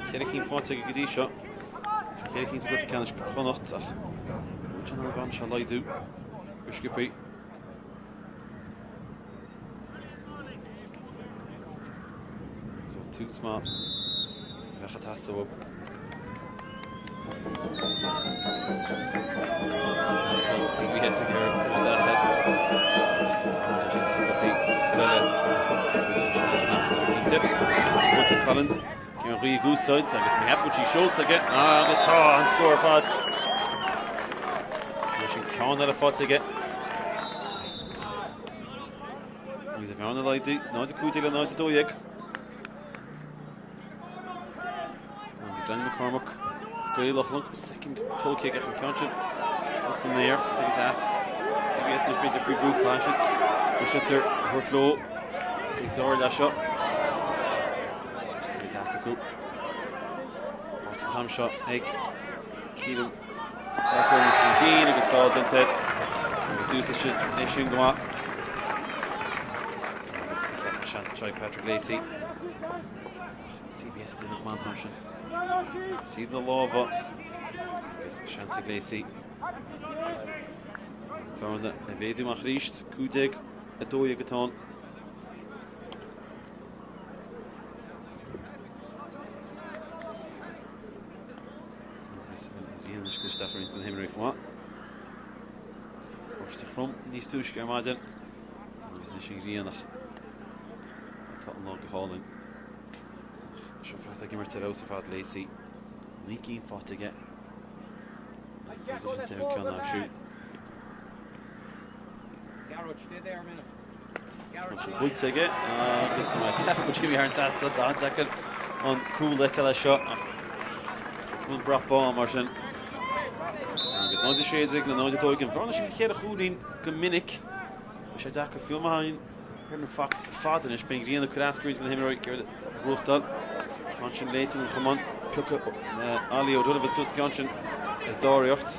Cheithre cinn faighte aige go dtí seo. Sé cheithre cinn sa gcluiche ceannais Chonnacht ach bhfuil sé in ann an bhearna seo a laghdú go sciobtha. Tús maith a bheadh ag teastáil uathu. Tá CBS ag iarraidh cur isteach air. Tá siad sa gcluiche scoile. Cinnte. Buailte Collins. An ghaoth ag úsáid agus mé cheapann sí seolta aige agus tá an scór ar fad. Tá sin ceann eile faighte aige. Agus an bhearna ag laghdú 0-15 le 0-12. Agus Danny McCormack is Gaelach long soicind tógtha aige an ceann sin os an aer tá agus as CBS anois b'fhéidir faoi bhrú caithfidh siad an sliotar a thabhairt leo is ag dara leath seo. Tá deas acu. Faighte an t-am seo ag Keelan Marconi chun cinn agus feall déanta agus d'úsáid siad é sin go maith. Agus ba cheart seans try Patrick Lacey. CBS ag déanamh go maith an t-am sin. Siad na lámha agus seans ag Lacey. Bhearna a mhéadú amach arís, 15 12 atá ann. Agus an ghrian ag cur isteach ar roinnt de na himreoirí chomh maith. Báisteach throm níos túisce ar maidin agus anois an ghrian ach tá an lá go hálainn. Ach seo fear atá ag imirt ar fheabhas ar fad Lacey. 9 gcinn faighte aige. Fós leis an deichiú ceann a aimsiú. Tá buailte aige agus tá mé ag ceapadh go Jimmy Hearns as tá an-deacair an cúl a fheiceáil seo ach feicim an brat bán mar sin. Agus 0-16 le 0-2 an bhearna sin cheithre chúilín go minic. Bhí sé deacair fiú má théann Brendan Fox fada anois beidh an ghrian ag cur as go roinnt de na himreoirí ag iarraidh gnóthachtáil. Ceann sin léite an chamán piocadh Ollie O'Donovan suas an ceann sin ar dáiríocht.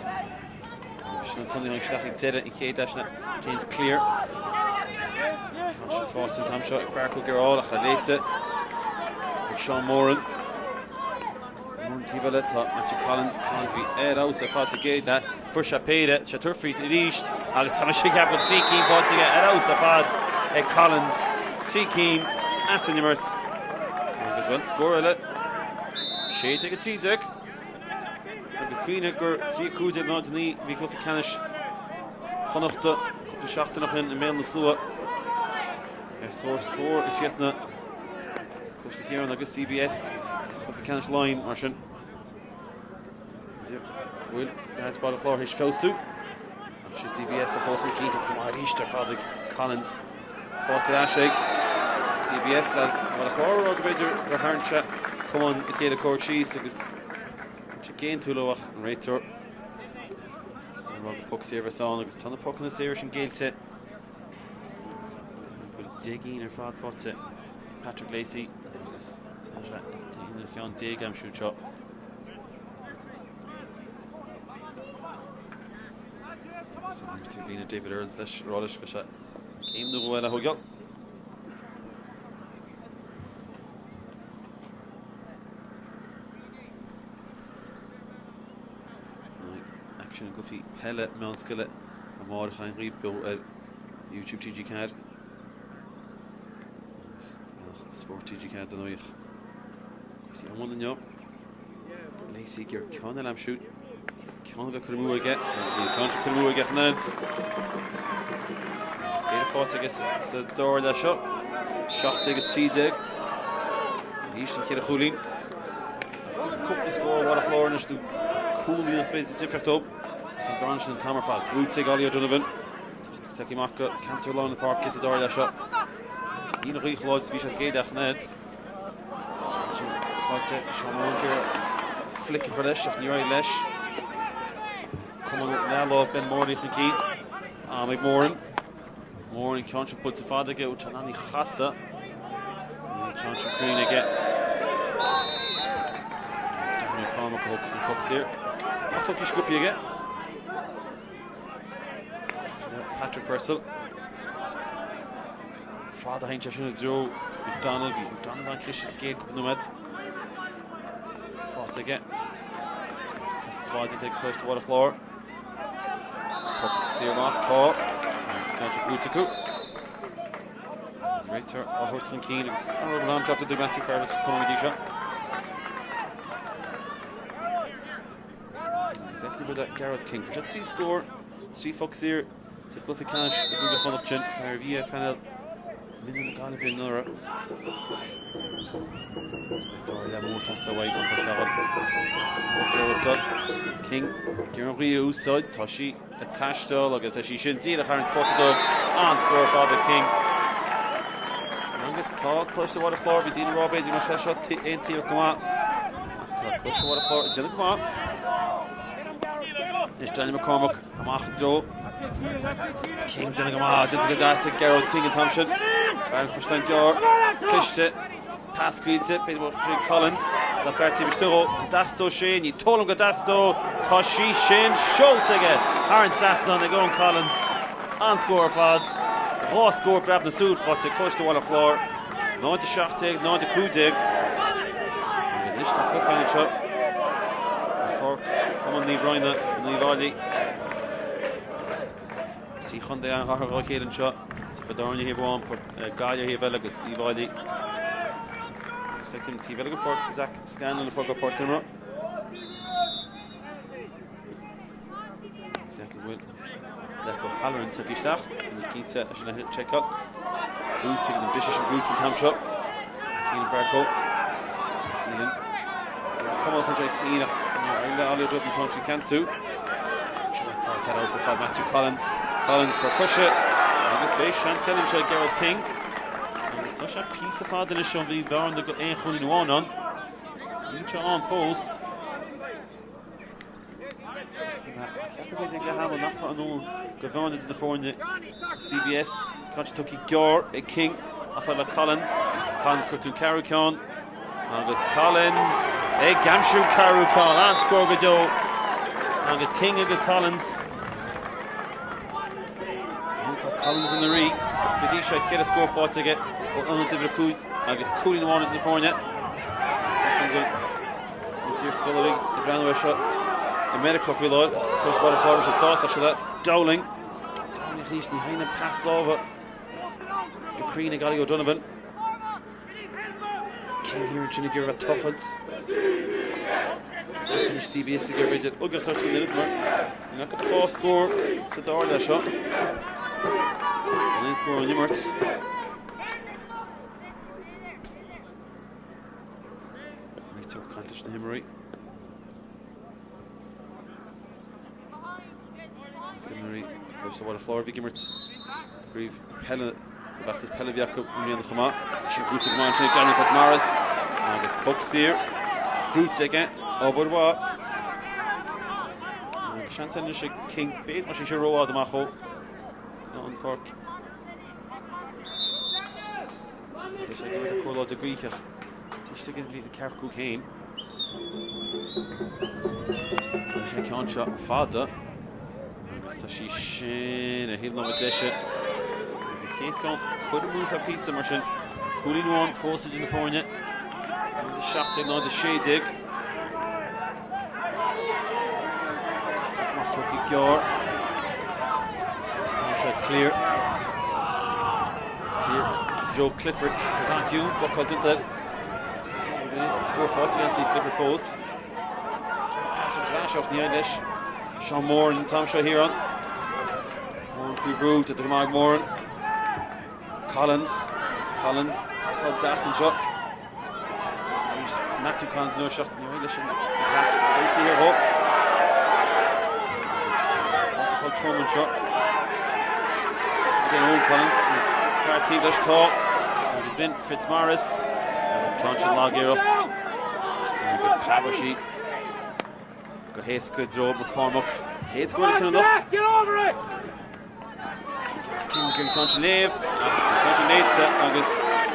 Sin an tonn a tháinig isteach ag deireadh an chéad leath sin James Cleere. Tá sé faighte an t-am seo ag Beairtle Ó Gearailt ach léite ag Seán Moran. Moran taobh eile tá Matthew Collins. Collins bhí ar fheabhas ar fad sa gcéad leath. Fuair sé péire, sé tabhairt fríd arís agus tá sé ceapadh trí cinn faighte aige ar fheabhas ar fad ag Collins. Trí cinn as an imirt. Agus bhuel, scór eile. 16-13. Agus cuimhnigh gur 3 15 0 9 bhí cluiche ceannais Chonnachta cúpla seachtain ó shin i mbéal na slua ar scór scór a chríochnaigh Coláiste Chiaráin agus CBS. Cluiche Ceannais Laighean mar sin. Bhfuil leaids Baile Chláir théis feabhsú ach sé CBS atá fós chun cinn tá go maith arís ar fad ag Collins. Faighte ar ais ag CBS leaids Bhaile Chláir a rá go b'fhéidir gur tharraing sé camán a chéile comhraic síos agus sé géintiúil ach an réiteoir ag rá gur poc saor a bheas ann agus tá na pocanna saora sin géillte. Bhfuil 10 gcinn ar fad faighte Patrick Lacey agus tá sé ina cheann déag aimsiú anseo. Líne David Earls leis rá leis go sé céim nó dhó eile a thógáil. Aicsean i gcluichí peile meánscoile amárach an ghaoth beo ar YouTube TG4 agus Spórt TG4 don oích. Cúrsaí iomlán inniu. Lacey ag iarraidh ceann eile a aimsiú. Ceann a bheith curtha amú aige agus an ceann seo curtha amú aige chun ionaid. Béile faighte aige sa dara leath seo. 17-13. Arís an cheithre chúilín. Agus cúpla scór Bhaile Chláir anois nó cúilín ach b'fhéidir difríocht dóibh. Tá an bhearna sin an t-am ar fad. Brúite ag Ollie O'Donovan. Tagtha amach go ceantar lár na páirce sa dara leath seo. Ní an ghaoth chomh láidir is a bhí sé sa gcéad leath ach an oiread. Sin caillte Seán Malone ag iarraidh flic a chur leis ach níor éirigh leis. Camán leathlámh Ben Morley chun cinn. Am ag Moran. Moran ceann seo buailte fada aige ó tá an chasadh. Ní ceann seo cruinn aige. Darren McCormack a thógfas an poc saor. Ach tógtha sciobtha aige. Patrick Purcell. Fada a théann sé sin i dtreo McDonald. Bhí McDonald an-chliste sa gcéad cúpla nóiméad. Faighte aige. Cosaint mhaith déanta ag Coláiste Bhaile Chláir. Poc saor amach. Tá. Ceann seo buaite acu. Agus réiteoir á thabhairt chun cinn agus an rud an drop ag Matthew Ferris is cuma go dtí seo. Agus Gareth King. Fuair sé 3 scór, 3 phoc saor. Sa gcluiche ceannais i gCúige Chonnacht sin, fear a bhí ar phainéal mionúir na Gaillimhe anuraidh. Agus beidh dara leath mór ag teastáil uaidh má tá sé chun dul. King ag iarraidh an ghaoth a úsáid, tá sí ag taisteal agus tá sí sin díreach thar an spota dubh. An-scór ar fad ag King. Agus tá Coláiste Bhaile Chláir, bhí daoine ag rá b'fhéidir go mbeadh sé seo aontaobhach go maith. Ach tá Coláiste Bhaile Chláir ag déanamh go maith. Anois Daniel McCormack. Amach i dtreo King déanta go maith, déanta go deas ag Gearóid King an t-am sin. Fear an Chaisleáin Ghearr, cliste, pas scaoilte, b'fhéidir go bhfuil Collins, tá fear taobh istigh dhó, an dteastódh sé, ní dóigh liom go dteastódh, tá sí sin seolta aige thar an trasnán ag Eoin Collins. An-scór ar fad, dhá scór preab na súl faighte ag Coláiste Bhaile Chláir, 0-17, 0-15. Agus anois tá cluiche anseo. Ar pháirc Chumann Naomh Raghnall in Uíbh Fhailí. Trí chontae an-ghar dá chéile anseo. Tiobraid Árann ar thaobh amháin, Gaillimh ar thaobh eile agus Uíbh Fhailí. Agus feicim taobh eile den pháirc Zach Scanlon ag fágáil páirc na himeartha. Zach an bhfuil Zach O'Halloran tagtha isteach. Tá cinnte é sin a sheiceáil. Brúite agus an briseadh sin brúite an t-am seo. Keelan Barcoe. Keelan. Chuma chun sé Keane ach níor éirigh le Ollie O'Donovan ceann sin a cheansú. Sin an fear tar ar fad Matthew Collins. Collins cor coise agus beidh seans eile anseo ag Gerald King. Agus tá sé píosa fada anois ón bhí bhearna go aon chúilín amháin ann. Níl sé ann fós. Cheapfá b'fhéidir ag leath ama nach raibh ann go bhearna idir na foirne CBS. Ceann seo tugtha gearr ag King chomh fada le Collins. Collins cuirtear an ceathrú ceann agus Collins ag aimsiú ceathrú ceann. An-scór go deo agus King agus Collins. Tá Collins ina rí go dtí seo ceithre scór faighte aige ó ionad uimhir a cúig agus cúilín amháin idir na foirne. Na hiarscoláirí ag breathnú air seo i Meiriceá faoi láthair agus Coláiste Bhaile Chláir siad sásta seo le Dowling. Dowling arís ní théann an pas láimhe go cruinn ag Ollie O'Donovan. King thiar ansin ag iarraidh tochailt. Anois CBS ag iarraidh b'fhéidir uigeacht a thabhairt don fhoireann mar níl ach dhá scór sa dara leath seo. Gan aon scór ón imirt. Réiteoir ag caint leis na himreoirí. Imreoirí Coláiste Bhaile Chláir a bhí ag imirt i gcraobh peile sa bhfeachtas peile a bhí acu i mbliana chomh maith. Sin gnóite go maith ansin ag Daniel Fitzmaurice agus poc saor gnóite aige. Obair mhaith. Agus seans anois ag King b'fhéidir má sé seo rófhada amach ó an pháirc. Tá sé ag imirt ar corrláide gaoithe ach tá istigh an líne ceathracha cúig féin. Tá sé an ceann seo fada agus tá sí sin ar thaobh na láimhe deise. Agus an chéad ceann curtha amú feadh píosa mar sin. Cúilín amháin fós idir na foirne. 0-17, 0-16. Agus amach tógtha gearr. Tá sé clear. Clear i dtreo Clifford. Clifford an-chiúin, blocáil déanta air. Scór faighte ag Anthony Clifford fós. Pas ar ais ach ní éiríonn leis. Seán Moran an t-am seo thiar ann. Moran faoi bhrú, déanta go maith ag Moran. Collins, Collins, pasáil deas anseo. Matthew Collins an uair seo, ní éiríonn leis an pas saosta thiar dhó. Agus fágtha fáil trom anseo. Again Eoin Collins, fear taobh leis tá. Agus b'in Fitzmaurice. An ceann sin lag-iarracht. Agus preabadh sí go héasca i dtreo McCormack. Chéad scór ag Ceann Get over it! King an ceann sin léamh ach an ceann sin léite agus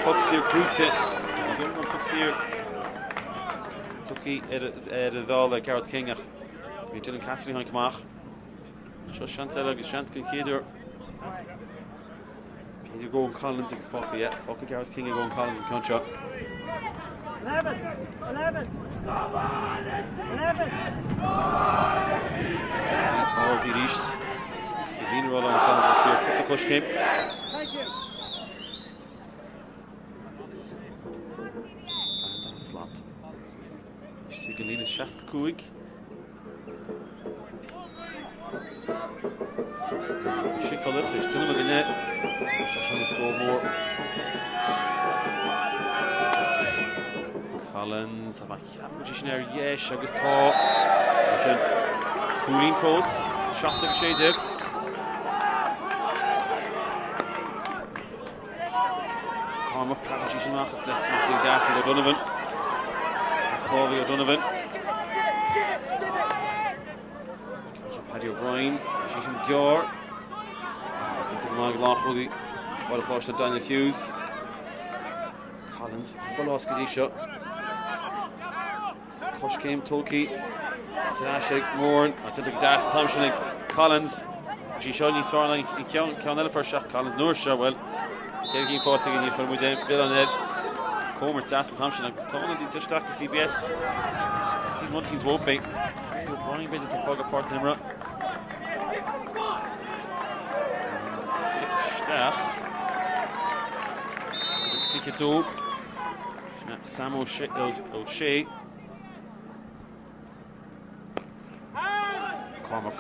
poc saor gnóite. An poc saor tugtha ar an bhfeall ar Gareth King ach bhí Dylan Cassidy tháinig amach. Seo seans eile agus seans den chéad uair. B'fhéidir ag Eoin Collins agus fágtha, yeah, fágtha Gareth King ag Eoin Collins an ceann seo. 11, 11, 11. Ard arís. Taobhlíne rolla an Collins ó siar cúpla coiscéim. Thank you. Fan dan slat. Istigh i líne 65. Go seiceálach is duine againne tá sin an scór mór. Collins a cheap sin ar dheis agus tá sin cúilín fós 7 agus 16. Cormac preabann sí sin amach smachtaithe deas ag O'Donovan. Pas láimhe ag O'Donovan. Paddy O'Brien, sí sin gearr. Agus an tuige maith lánchúlaí Bhaile Chláir Daniel Hughes. Collins folás go dtí seo. Coiscéim tógtha ar ais ag Moran ach déanta go deas an t-am sin ag Collins. Tá sí seo níos fearr ná an ceann eile fuair sé Collins an uair seo, bhuel, chéad cinn faighte aige, níor chuir muid aon mhilleán air. Comhimirt deas an t-am sin agus tá ionadaí isteach go CBS. Teastaíonn rud eicínt uathu. Paddy O'Brien b'fhéidir atá ag fágáil páirc na himeartha. Agus ag tíocht isteach. 22. Sam O'Shea. Cormac.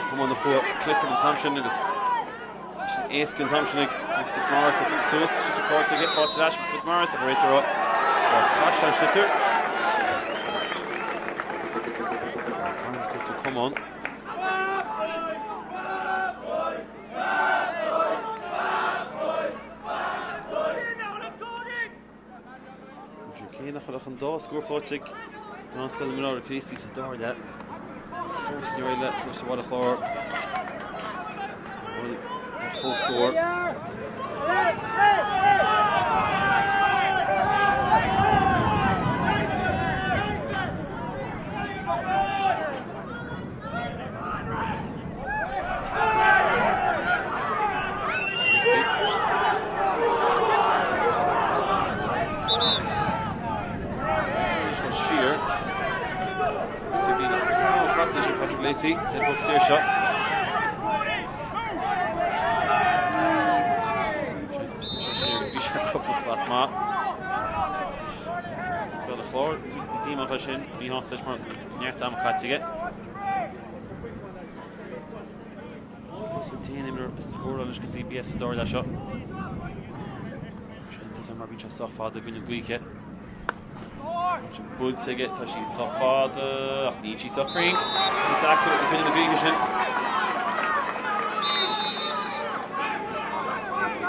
Chuma na chua Clifford an t-am sin agus sin éasca an t-am sin ag Fitzmaurice a phiocadh suas. Sliotar caillte aige, faighte ar ais ag Fitzmaurice ach réiteoir gur chaith sé an sliotar. Collins ag come on. Cé nach bhfuil ach an dá scór faighte ag Meánscoil na mBráithre Críostaí sa dara leath, fós níor éirigh le Coláiste Bhaile Chláir a bhfuil ar comhscór. Siar. Patrick Lacey ar an bpoc saor seo. Siar agus bhí sé cúpla slat maith. Baile Chláir díomách leis sin, míshásta leis mar neart ama caite aige. Is an t-aon imreoir a scóráil anois do CBS sa dara leath seo. Sé mar bíonn sé sách fada i gcoinne gaoithe. Sin buailte aige, tá sí sách fada ach níl sí sách cruinn. Tá sé deacair i gcoinne na gaoithe sin.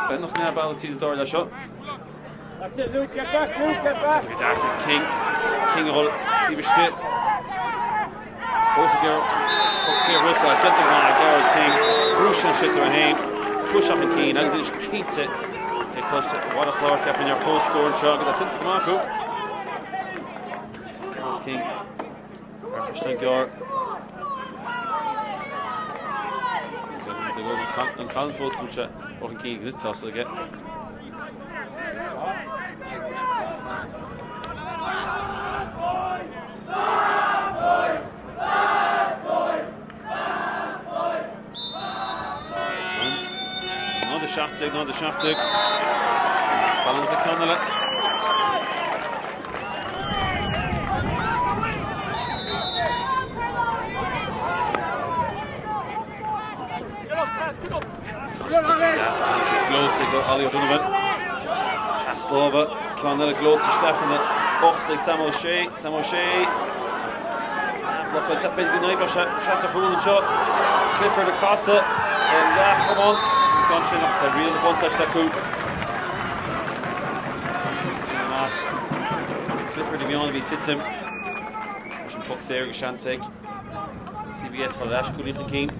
Beagnach neamh-bhealach tríd an dara leath seo. That's it, Luke, get back, Luke, get back. Tá go deas ag King. King a dhul taobh istigh. Fós ag iarraidh poc saor rota déanta go maith ag Gerard King. Chrúigh sé an sliotar é féin. Chuaigh sé chun cinn agus anois cinnte ag Coláiste Bhaile Chláir cheapfainn ar chomhscór anseo agus tá tuillte go maith acu. Gerard King ar Chaisleán Gearr. An Collins fós go bhfuil sé chun cinn agus is tá aige. Collins 0 17 0 17 Collins le ceann eile. Gleoite ag Ollie O'Donovan. Pas láimhe, ceann eile gleoite isteach ina ucht ag Sam O'Shea. Sam O'Shea. Bhlocáilte ach b'fhéidir go n-oibreodh sé seans ar chúl anseo. Clifford ag casadh ar leathchamán. An ceann sin ach tá riail na buntáiste acu. Amach. Clifford a bhí ann a bhí ag titim. Leis an poc saor agus seans ag CBS chun ar ais cúilín chun cinn.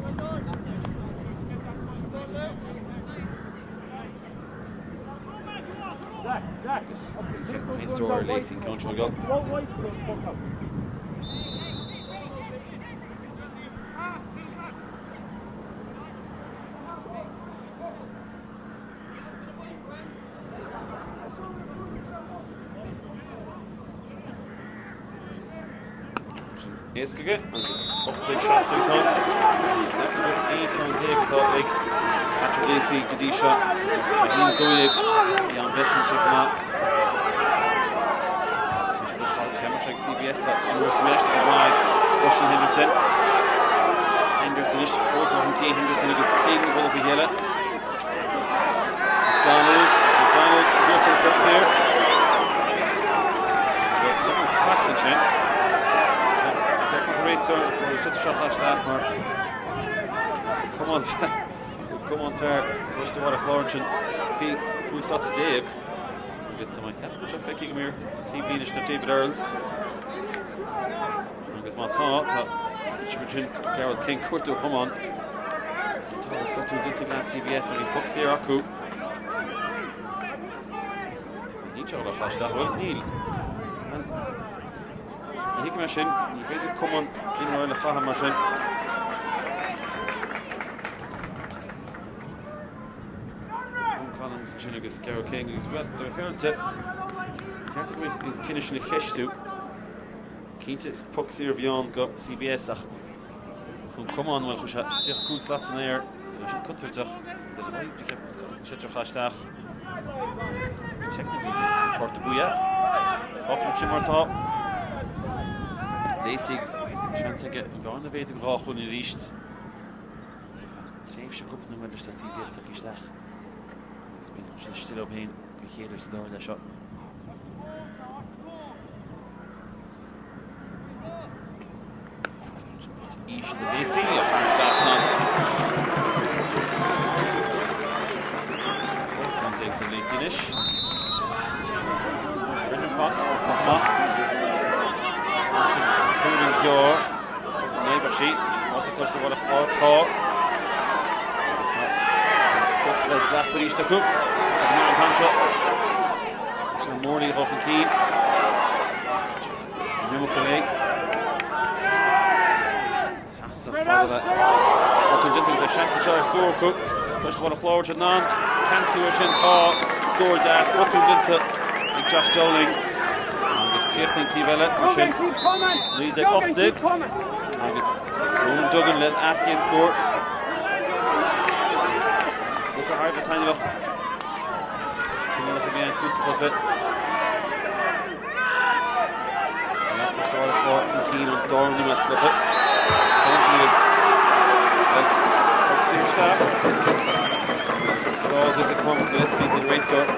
Agus aon stór ar Lacey an ceann seo ag dul. Éasca aige agus 18 17 atá aon cheann déag atá ag Patrick Lacey go dtí seo. Sé 1 12 bhí an breis ansin chomh maith. Ceann ag CBS an uair sa meiste de mhaith Oisín Henderson. Henderson anois fós chun cinn Henderson agus King ag bualadh faoi chéile. McDonald, McDonald, buaite an poc saor. Caite ansin. Ceapadh an réiteoir mar is seo isteach mar Cumann fear Coláiste Bhaile Chláir ansin faoi 15 slata agus tá mé ag ceapadh go bhfuil seo feicthe agam ar taobhlíne sin David Earls. Agus má tá, tá sin Gerald King cuartú chamán. Tá botún déanta ag leaid CBS mar bhí poc saor acu. Níl sé le chaisteach bhfuil níl. Ní thuigim é sin, ní féidir camán imreoir a chaitheamh mar sin. Tom Collins ansin agus Gerald King agus well, le bheith féaráilte, ceart go mbeidh an cinneadh sin a cheistiú. Cinnte, is poc saor a bhí ann go CBS ach chun camán bhuel chuir sé 35 slat san aer, tá sin contúirteach, sé tríocha isteach. Technically cárta buí ach fágfaidh sin mar atá. Lacey agus seans aige an bhearna a mhéadú go dhá chúilín arís. Tréimhse cúpla nóiméad leis tá CBS tagtha isteach agus b'fhéidir go bhfuil siad istigh leo féin den chéad uair sa dara leath seo. Íseal do Lacey ach thar an trasnán. Ceann déag do Lacey anois. Brendan Fox, poc amach. Tuairim gearr. Agus an obair sí, sé fáilte Coláiste Bhaile Chláir tá. Agus tá cúpla dreap arís acu. Tá go maith an t-am seo. Sin Morley dhul chun cinn. An iomarca léi. Seasamh fada le Botún déanta agus é seans anseo ar scór acu. Coláiste Bhaile Chláir sin an ceansú ar sin tá scór deas. Botún déanta ag Josh Dowling. Agus críochnaíonn taobh eile mar sin 1918 agus Ronan Duggan lena chéad scór. Agus cluiche thar a bheith taitneamhach. Coinníollacha a bhí ann tús an chluiche. Coláiste Bhaile Chláir chun cinn ón dara nóiméad sa gcluiche. Ceann agus poc saor isteach. Agus fáilte ag Cormac Gillespie den réiteoir.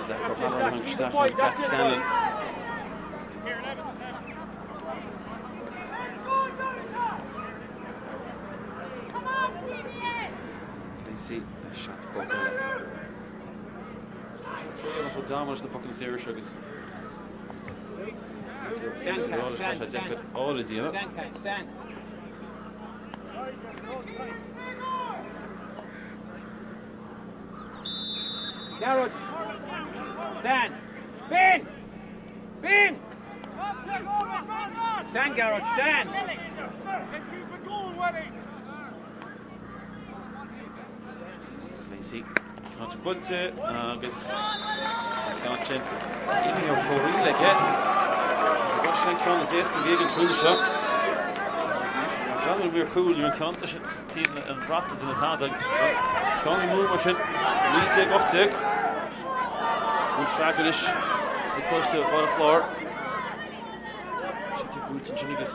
Zach O'Halloran tháinig isteach nó Zach Scanlon. Lacey le seans bog eile. Tá sé tógáil chomh dama leis na pocanna saora seo agus Tá sé deifir áil a dhéanamh. Gearóid! Dan! Ben! Ben! Dan Gearóid, Dan! Agus Lacey ceann sin buailte agus an ceann sin imithe ar fóraoil aige. Agus sin an ceann is éasca a bhí ag an trúna seo. Breathnú ar cúl ar an ceann leis an taobh an bhrat is ina tada agus ceann amú mar sin 1918. Bhfuil freagra anois ag Coláiste Bhaile Chláir. Sliotar buailte ansin agus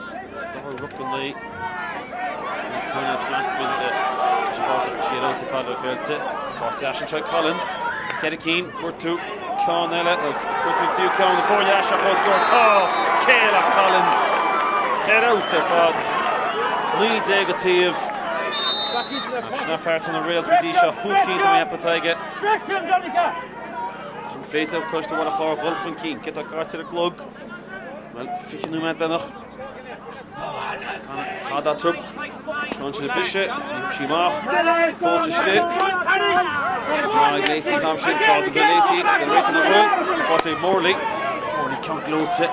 dara ruc an lae. Coinneáil snas leis an pháirc ach tá sí ar fheabhas ar fad le féilte. Faighte ar ais anseo ag Collins. Ceithre cinn, cuartú ceann eile, nó cuartú tríú ceann na foirne ais ach os scór tá Céile Collins ar fheabhas ar fad. 19 a taobh. Sin an fear atá ina réalt go dtí seo, chúig cinn de mhéapa atá aige. Ach an féidir le Coláiste Bhaile Chláir dhul chun cinn? Cé atá caite ar an gclog? Bhuel, 20 nóiméad beagnach. Tada acu. Ceann sin a briseadh, ní thug sí amach. Fós istigh. Maith ag Lacey, an t-am sin. Fáilte do Lacey, den réiteach nach bhfuil. Fáilte ag Morley. Morley ceann gleoite.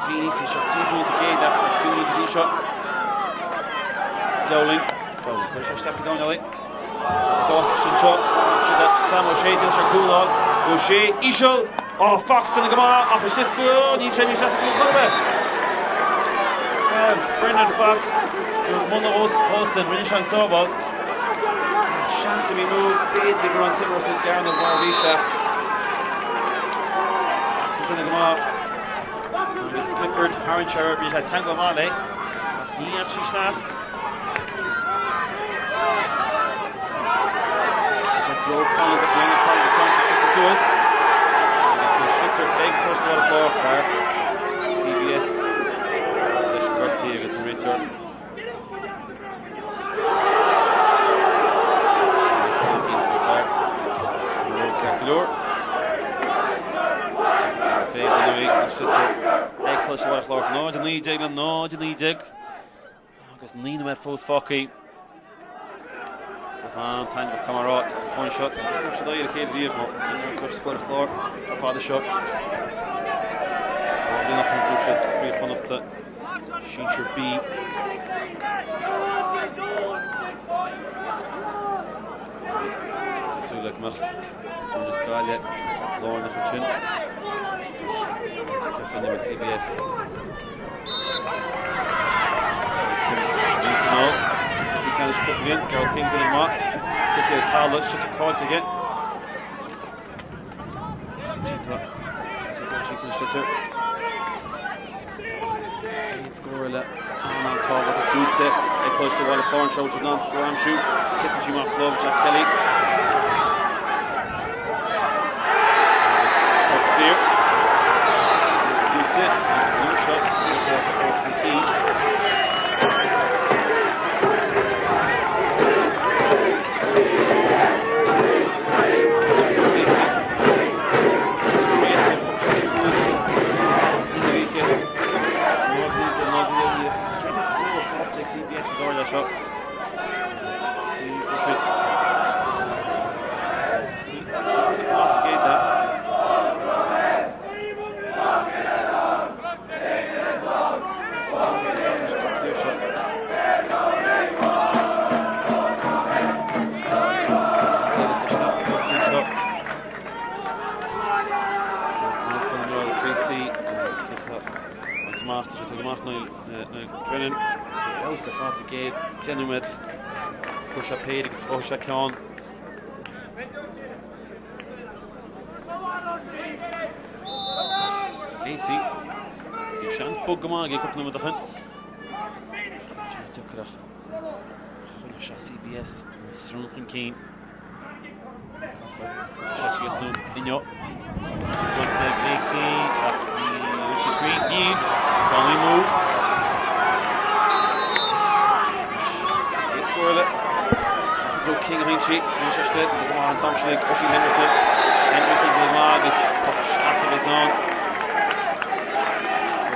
Feeney, bhí sé 30 nóiméad sa gcéad ach ciúin go dtí seo. Dowling. Dowling, cuir sé isteach sa gcoinneálaí. Sa spás sin seo, siad Sam O'Shea déanann sé cúláil. O'Shea íseal. Ó Fox ina go maith ach istigh sa níl sé níos go chor ar bith. Well, Brendan Fox muna os Olsen rinne sé an sábháil. Ach seans a bhí amú b'fhéidir go raibh an t-imreoir sa gcearnóg mar a bhí sé. Fox is ina go maith. Agus Clifford tharraing sé bhí sé teanga maith léi ach ní dheachaigh sí isteach. Tá sé treo Collins ach dhéanann Collins an ceann seo piocadh suas. Agus tá sliotar ag Coláiste Bhaile Chláir fear CBS leis an gortaí agus an réiteoir. Ceart go leor. Agus b'fhéidir nuair an sliotar ag Coláiste Bhaile Chláir 0-19 le 0-19. Agus 9 nóiméad fós fágtha. Seo an taitneamhach camará sa fhoireann seo. Thug siad aghaidh ar a chéile riamh mar an Coláiste Bhaile Chláir ar fad seo. Bhliain ó shin bhuaigh siad Craobh Chonnachta Sinsir B. Tá súil le go mbeadh foireann na scoile lárnach ansin. CBS. Bhí ceannas cúpla bliain, Gareth King déanamh maith. Tite ar talamh, sliotar caillte aige. Sin sin tá síos an sliotar. Chéad scór eile an-tábhachtach buaite ag Coláiste Bhaile Chláir anseo tríd an scór aimsiú. Titeann sí amach as lámh Jack Kelly. Agus poc saor. Buaite agus an uair seo buaite ort chun cinn. Scór faighte ag CBS sa dara leath seo. Drennan, feabhas ar fad sa gcéad 10 nóiméad. Fuair sé péire agus chothaigh sé ceann. Lacey. Bhí seans bog go maith aige cúpla nóiméad ó shin. Seans deacair ach choinnigh sé CBS an srón chun cinn. Caithfidh sé Críochnú inniu. Tá sé buailte ag Lacey ach ní bhfuil sé cruinn. Níl. Ceann amú. Chéad scór eile. Ach an treo King a théann sí. Níl sé istigh. Tá go maith an t-am sin ag Oisín Henderson. Henderson go maith agus poc seasamh is ann.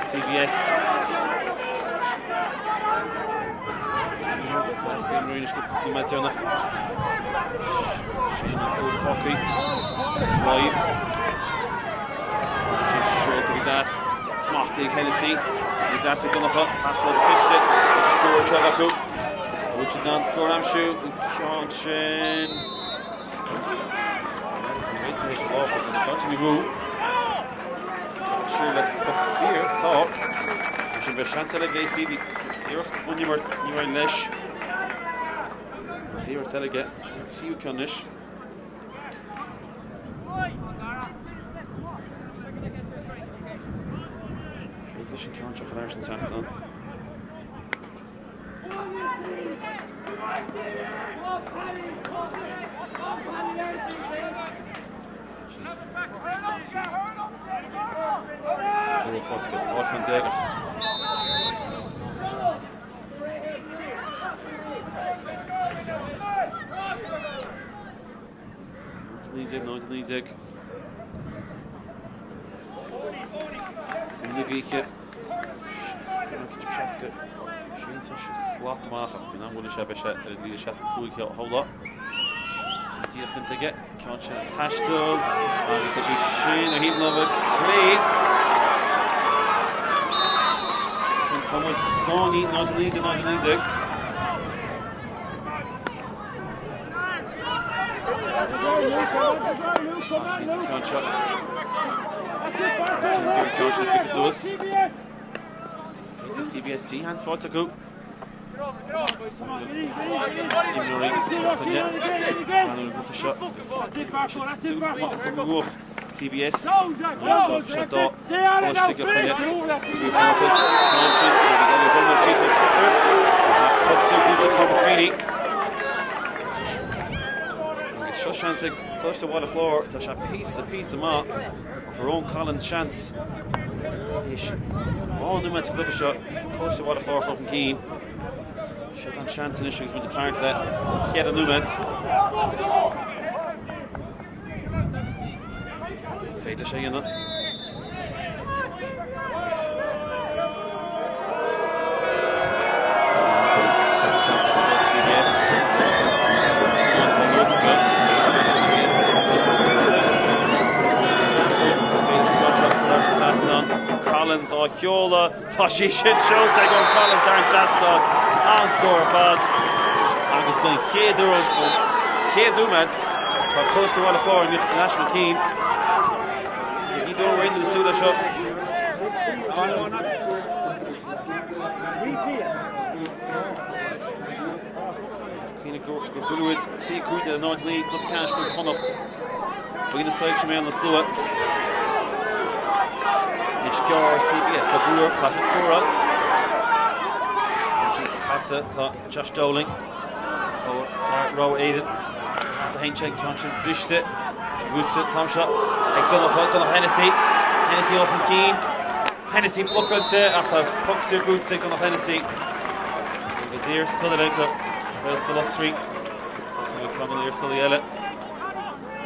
CBS. Lloyd. Sin seolta go deas. Smachtaithe ag Hennessy. Go deas ag Donncha. Pas láimhe cliste. Tá scór anseo acu. Bhfuil siad in ann scór a aimsiú an ceann sin. Tá réiteoir théis a lámh a chur suas an ceann sin amú. Siar le poc saor, tá. Mar sin beidh seans eile ag Lacey, bhí iarracht ón imirt, ní raibh leis. Ach iarracht eile aige, sin an tríú ceann anois. Féidir leis an ceann seo chur thar an trasnán. 1919. Bhí na gaoithe 60 Sin sé slat amach ach faoin am bhfuil sé beidh sé ar an líne 65 shamhlá. Sin díreach déanta aige, ceann sin ag taisteal agus tá sé sin ar thaobh na láimhe clé. Sin tá muid sáinnithe 0 9 0 19. Ceann seo. Ceann sin phiocadh suas. Féidir CBS seans faighte acu. Imreoirí choinne an cluiche seo CBS seo dá choláiste choinne sa gcraobhchomórtas ceann sin agus Eilín Dunlop síos an sliotar ach poc saor buaite Cormac Feeney. Agus seo seans ag Coláiste Bhaile Chláir tá sé píosa píosa maith ó fuair Eoin Collins seans théis 2 nóiméad sa gcluiche seo Coláiste Bhaile Chláir chun cinn. Seo an seans anois agus muid ag tarraingt le 4 nóiméad. Féidir sé a dhéanamh. Collins á sheoladh Tá sí sin seolta ag Eoin Collins thar an trasnán, an-scór ar fad agus don chéad uair ón chéad nóiméad tá Coláiste Bhaile Chláir imithe ar ais chun cinn. Ní dóigh aon duine súil leis seo. Cuimhnigh gur buaileadh iad 3 5 le 0 9 cluiche ceannais Chúige Chonnacht faoi na soilse i mbéal na slua. Anois gearr CBS tá brú orthu caithfidh siad scóráil. Casadh tá Josh Dowling ó fear Rogha Éireann. Fad a théann sé an ceann sin briste. Sin buaite an t-am seo ag Donncha, Donncha Hennessy. Hennessy ó chun cinn. Hennessy blocáilte ach tá poc saor buaite ag Donncha Hennessy. Agus iar-scoláire go Gaelscoil Osraí. Agus go ceann de na iarscoláirí eile.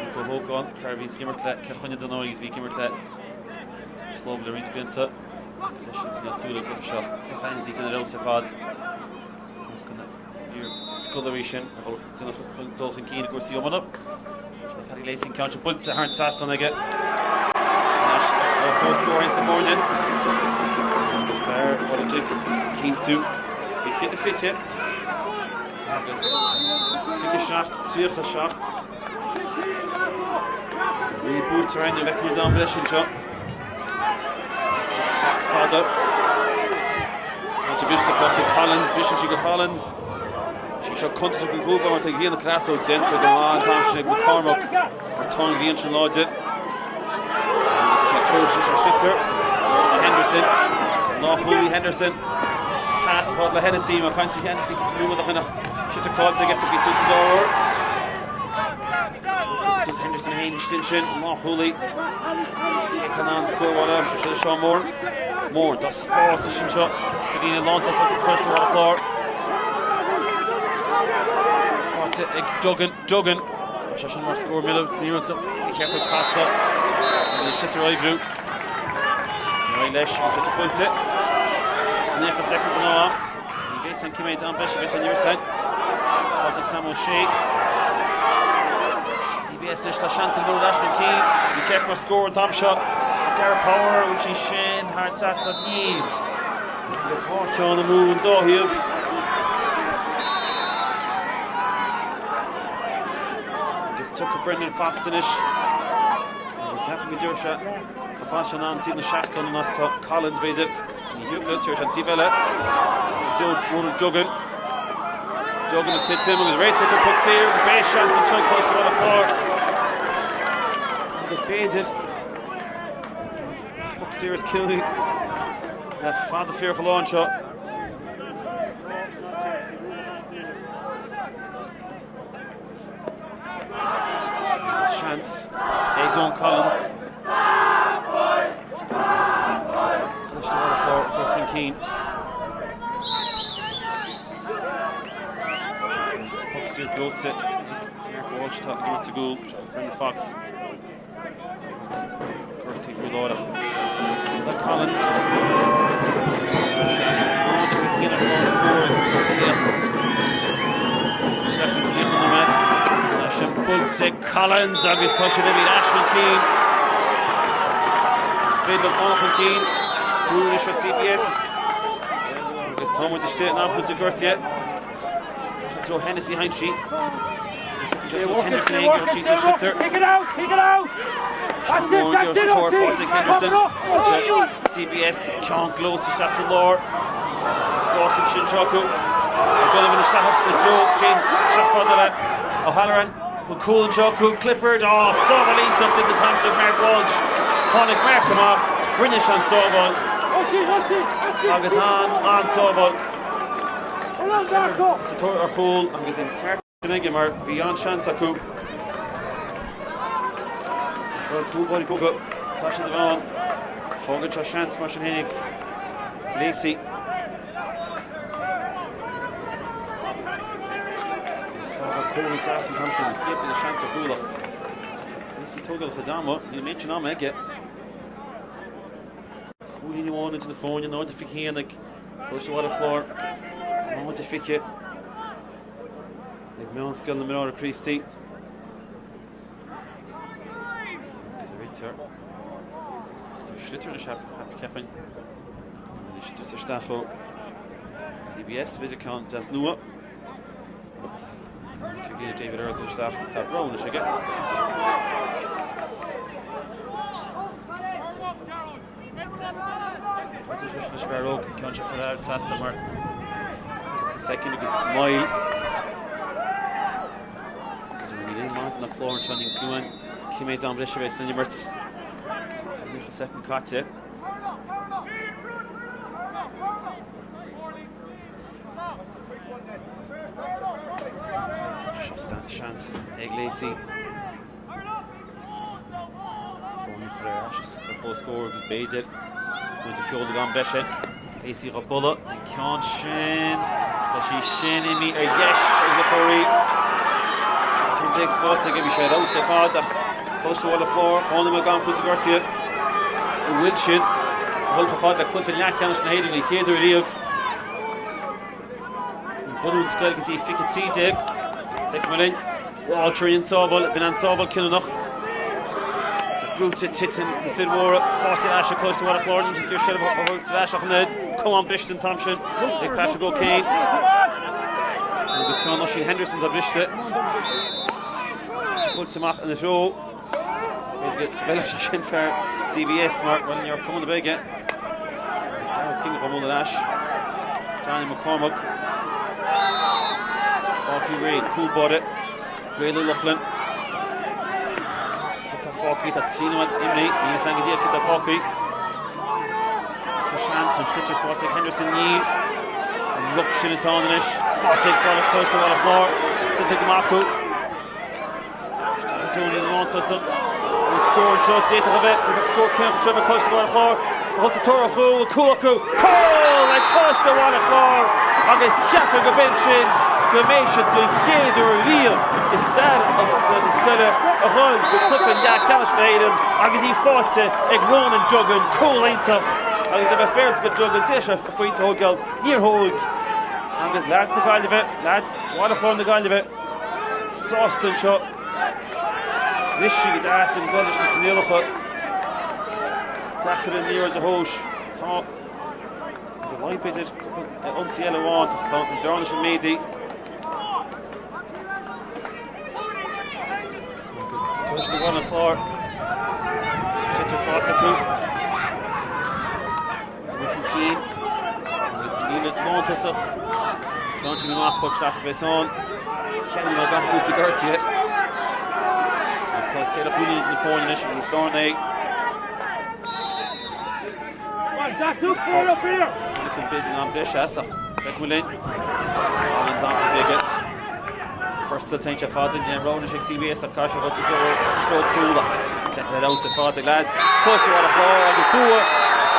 Luke Ó hÓgáin, fear a bhíonns ag imirt le Cill Chainnigh dar ndóigh agus bhí ag imirt le club le roinnt blianta. Agus eisean ag coinneáil súil ar an gcluiche seo. Donncha Hennessy déanamh ar fheabhas ar fad. Iar-scoláirí sin a dhul dul chun cinn i gcúrsaí iomána. Sin Paddy Lacey an ceann sin buailte thar an trasnán aige. Anois ar comhscór ins na foirne. Agus fear Bhaile Dic cinntiú 20 20 agus 27 37. Bhí buaite ar aon bhfeicfimid am breise anseo. Fox fada. Ceann briste faighte Collins, briseann sí go Collins. Sí seo contúirteach don chúl mar tá grian ag cleas ó déanta go maith an t-am sin ag McCormack mar tá an ghrian sin láidir. Agus sé tomhas leis an sliotar Henderson. Ná chúlaí Henderson. Pas fad le Hennessy mar caint Hennessy cúpla nóiméad ó shin ach sliotar caillte aige pioctha suas an dara huair. Suas Henderson féin istigh ansin, an lánchúlaí. Cé atá in ann scór a aimsiú? Seo Seán Moran. Moran, tá spás anois anseo sa líne lántosach ag Coláiste Bhaile Chláir. Faighte ag Duggan. Duggan! Tá sé sin mar scór míorúilteach. B'fhéidir gur cheart dó casadh agus an sliotar a oibriú. Ar aghaidh leis an sliotar buailte. 90 soicind den am. Ní bheas an cé mhéad am breise a bheas an imirt ann. Faighte ag Sam O'Shea. CBS anois tá seans ag dul ar ais chun cinn. Ní ceart mar scór an t-am seo. Darragh Power bhfuil sí sin thar trasnán níl. Agus dhá cheann amú an dá thaobh. Agus tiocfaidh Brendan Fox anois. Agus ceapaim go dtiocfaidh sé chomh fada sin an taobh na seastán an áit atá Collins b'fhéidir. Ní thiocfaidh, tar éis an taobh eile. Joe Ronan Duggan. Duggan ag titim agus réiteoir poc saor agus beidh seans anseo ag Coláiste Bhaile Chláir. Agus b'fhéidir poc saor is cinniúnaí le fada fíorach an lá anseo. Seans ag Eoin Collins. Coláiste Bhaile Chláir a chur chun cinn. Agus poc saor gleoite ag Mark Walsh atá ag imirt i gcúl seachas Brendan Fox. Agus gortaithe faoi láthair. Tá Collins. 0-21 ar chlár an scóir. 37 nóiméad. Leis an buailte ag Collins agus tá siad imithe ar ais chun cinn. Féidir leo fanacht chun cinn. Brú anois ar CBS. Agus tá muid istigh in am pointe gortaithe. Joe Hennessy Heinsi. Henderson Kick it out, kick it out! Henderson CBS ceann gleoite isteach sa lár. Spás ansin seo acu. O'Donovan isteach i dtreo James isteach fada le O'Halloran. Bhfuil cúl anseo acu Clifford á sábháil iontach déanta an t-am seo ag Mark Walsh. Tháinig Mark amach, rinne sé an sábháil agus an an-sábháil. Clifford sa tóir ar chúl agus an ceart sin aige mar bhí an-seans acu. Bhuel cúl báire tugtha, caithfidh siad a bheith ann. Fágann seo seans mar sin féin ag Lacey. Sábháil cóir deas an t-am sin, chéad bhfuil seans ar chúl ach Lacey tógáil a chuid ama, níl an méid sin ama aige. Cúilín amháin idir na foirne, 0-21 ag Coláiste Bhaile Chláir, 0-20 ag Meánscoil na mBráithre Críostaí. Agus a réiteoir sliotar anois ceapaim. Sliotar isteach ó CBS, b'fhéidir ceann deas nua. Tugann David Earls isteach agus tá rogha anois aige. Leis fear óg ceann seo chun air teasta mar soicind agus moill. Níl aon maith na clár anseo in Cluain cé mhéad am breise a bheidh san imirt. 90 soicind caite. Seo seans ag Lacey. Foirne a chur ar ais ar comhscór agus b'fhéidir muid a sheoladh am breise. Lacey dhá bualadh an ceann sin. Tá sí sin imithe ar dheis agus a fóraí. Ceann déag faighte aige bhí sé ar fheabhas ar fad ach Coláiste Bhaile Chláir, dhá nóiméad gan chúiteamh gortaithe. An bhfuil siad ag dul chomh fada le cluiche leathcheannais na hÉireann an chéad uair riamh? Bunú an scoil go dtí 2013. Feicfidh muid linn. Walsh ar an sábháil, b'in an sábháil cinniúnach. Brúite titeann na fir mhóra faighte ar ais ag Coláiste Bhaile Chláir níl siad ag iarraidh seilbh a thabhairt ar ais ach an oiread. Camán briste an t-am sin ag Patrick O'Kane. Agus ceann Oisín Henderson tá briste. Tá buailte amach ina threo. B'fhéidir go bhfeilfeadh sé sin fear CBS mar bhuel ní raibh cumann ar bith aige. Agus Gareth King á bhualadh ar ais. Daniel McCormack. Fáil faoi réidh, cúl báire. Gael Ó Lochlainn. Cé tá fágtha? Tá 3 nóiméad imithe. Níl a fhios againn go díreach cé tá fágtha. Tá seans an sliotar faighte ag Henderson níl. An ruc sin atá ann anois. Faighte ag Coláiste Bhaile Chláir. Déanta go maith acu. Michael Tony an lántosach. An scór anseo d'fhéadfadh a bheith, d'fhéadfadh scór céanna anseo a bheith Coláiste Bhaile Chláir. A dhul sa tóir ar chúl, cúl acu, cúl ag Coláiste Bhaile Chláir agus cheapfainn go b'in sin go mbeidh siad don chéad uair riamh i stair na scoile a dhul go cluiche leathcheannais na hÉireann agus í faighte ag Ronan Duggan, cúl iontach agus le bheith féaráilte go Duggan, d'fhéadfadh sé a phointe a thógáil, níor thóg agus leaids na Gaillimhe, leaids Bhaile Chláir na Gaillimhe sásta anseo. Bhris sí go deas agus leis na coinníollacha deacair an liathróid a thomhas. Tá ar a laghad b'fhéidir cúpla ionsaí eile amháin ach tá an bhearna sin méadaithe. Agus Coláiste Bhaile an Chláir sliotar faighte acu. Amuigh chun cinn agus an líne lántosach. Ceann sin amach, poc sleasa a bheas ann. Cheann mar gach cúite gortaithe. Ach tá cheithre chúilín idir na foirne anois agus is bearna é. Tháinig an b'fhéidir in am breise as ach feicfidh linn. Stop Collins an-chuid aige. Purcell téann sé fada, níl aon rogha anois ag CBS ach caithfidh sé dhul sa treo cúl ach déanta ar fheabhas ar fad ag leaids Choláiste Bhaile Chláir agus bua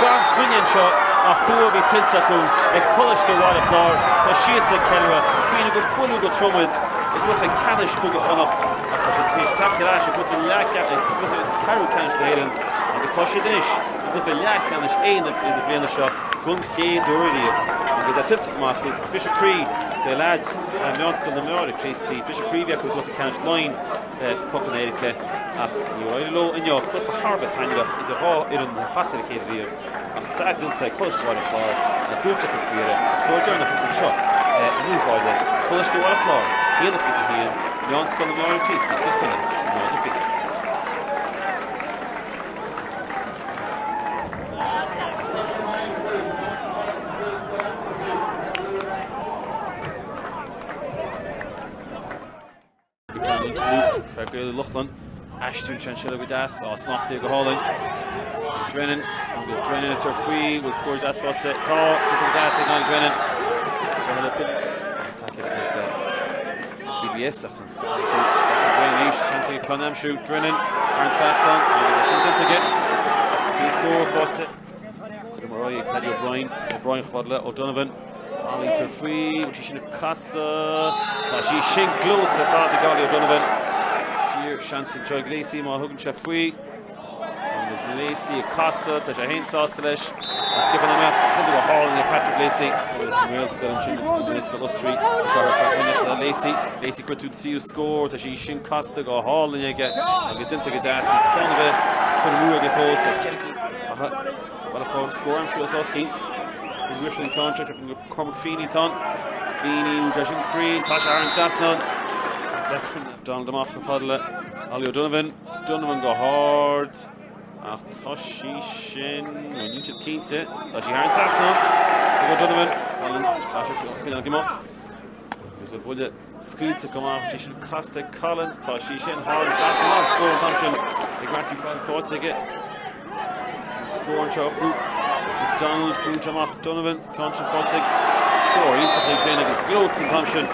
gan choinne anseo ach bua a bhí tuillte acu ag Coláiste Bhaile Chláir. Tá siadsan ag ceiliúradh, cuimhnigh gur buaileadh go trom iad i gcluiche ceannais Chúige Chonnacht ach tá siad tar éis teacht ar ais i gcluiche leathcheannais, ceathrú ceannais na hÉireann agus tá siad anois i gcluiche leathcheannais A na bliana seo don chéad uair riamh agus é tuillte go maith acu. Briseadh croí do leaids Meánscoil na mBráithre Críostaí. Briseadh croí a bhí acu i gcluiche ceannais Laighean Poc an Éirice ach níor éirigh leo inniu. Cluiche thar a bheith taitneamhach idir dhá fhoireann nár chas ar a chéile riamh ach staid déanta ag Coláiste Bhaile Chláir buaite acu faoi dheireadh. An scór deireanach anseo i nDún Bhaile, Coláiste Bhaile Chláir, 1-21, Meánscoil na mBráithre Críostaí, Cill Chainnigh, 0-20. Fear Gaeil Lochlann aistriú sin seo go deas á smachtaí go hálainn. Drennan agus Drennan ag tabhairt faoi bhfuil scór deas faighte tá go deas ag Niall Drennan. Tacaíocht ag CBS ach an stad acu fós ag Drennan arís seans aige ceann a aimsiú Drennan ar an trasnán agus é sin déanta aige. Trí scór faighte. Cuirim ar aghaidh ag Paddy O'Brien O'Brien chomh fada le O'Donovan. Ollie tabhairt faoi, bhfuil sí sin ag casadh. Tá sí sin gleoite ar fad ag Ollie O'Donovan. Siar seans anseo ag Lacey má thugann sé faoi. Agus Lacey ag casadh, tá sé féin sásta leis. Is ciceanna amach, déanta go hálainn ag Patrick Lacey. Agus an Ghaelscoil ansin, an Ghaelscoil Osraí, i gCathair Chorcaí le Lacey. Lacey ag cuartú tríú scór, tá sí sin casta go hálainn aige agus déanta go deas. Níl ceann ar bith curtha amú aige fós. Caithfidh Baile Chláir scór a aimsiú as oscailt. Is uair sin an ceann seo, ceapaim gur Cormac Feeney atá ann. Feeney, tá sin cruinn, tá sé thar an trasnán. Declan Donald amach chomh fada le Ollie O'Donovan. Donovan go hard. Ach tá sí sin, nó níl siad cinnte, tá sí thar an trasnán. Ag O'Donovan, Collins, tá sé ag imeacht. Agus bhfuil buille scaoilte go maith, tá sí sin casta ag Collins, tá sí sin thar an trasnán, an scór an t-am sin ag Matthew Collins faighte aige. An scór anseo acu. McDonald buaite amach Donovan, ceann sin faighte ag scór iontach é sin agus gleoite an t-am sin.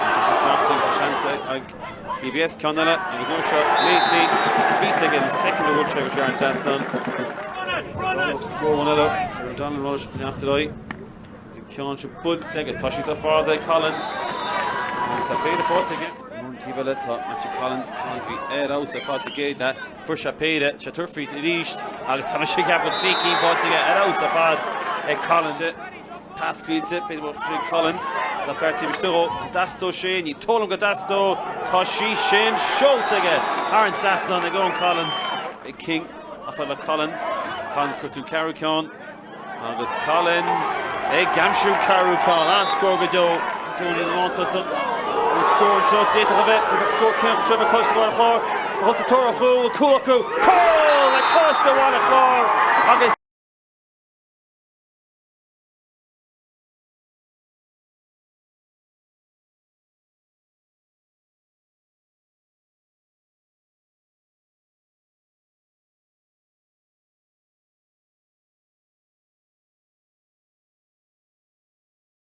Tá sé smachtaithe agus seans ag CBS ceann eile agus an seo Lacey bhí aige an soicind a bhfuil sé agus sé ar an trasnán. Scór eile so O'Donnell Rush neacht ar aghaidh. Agus an ceann seo buailte agus tá sí sa fada ag Collins. Agus tá péire faighte aige. An taobh eile tá Matthew Collins. Collins bhí ar fheabhas ar fad sa gcéad leath. Fuair sé péire, sé tabhairt fríd arís agus tá mise ag ceapadh 3 cinn faighte aige ar fheabhas ar fad ag Collins. Pas scaoilte, b'fhéidir go bhfuil Collins. Tá fear taobh istigh dhó. An dteastódh sé? Ní dóigh liom go dteastódh. Tá sí sin seolta aige thar an trasnán ag Eoin Collins. Ag King, ach fad le Collins. Collins cuartú ceathrú ceann. Agus Collins ag aimsiú ceathrú ceann, an-scór go deo. Tony an lántosach. An scór anseo d'fhéadfadh a bheith, d'fhéadfadh scór céanna anseo a bheith Coláiste Bhaile Chláir. A dhul sa tóir ar chúl, cúl acu. Cúl ag Coláiste Bhaile Chláir!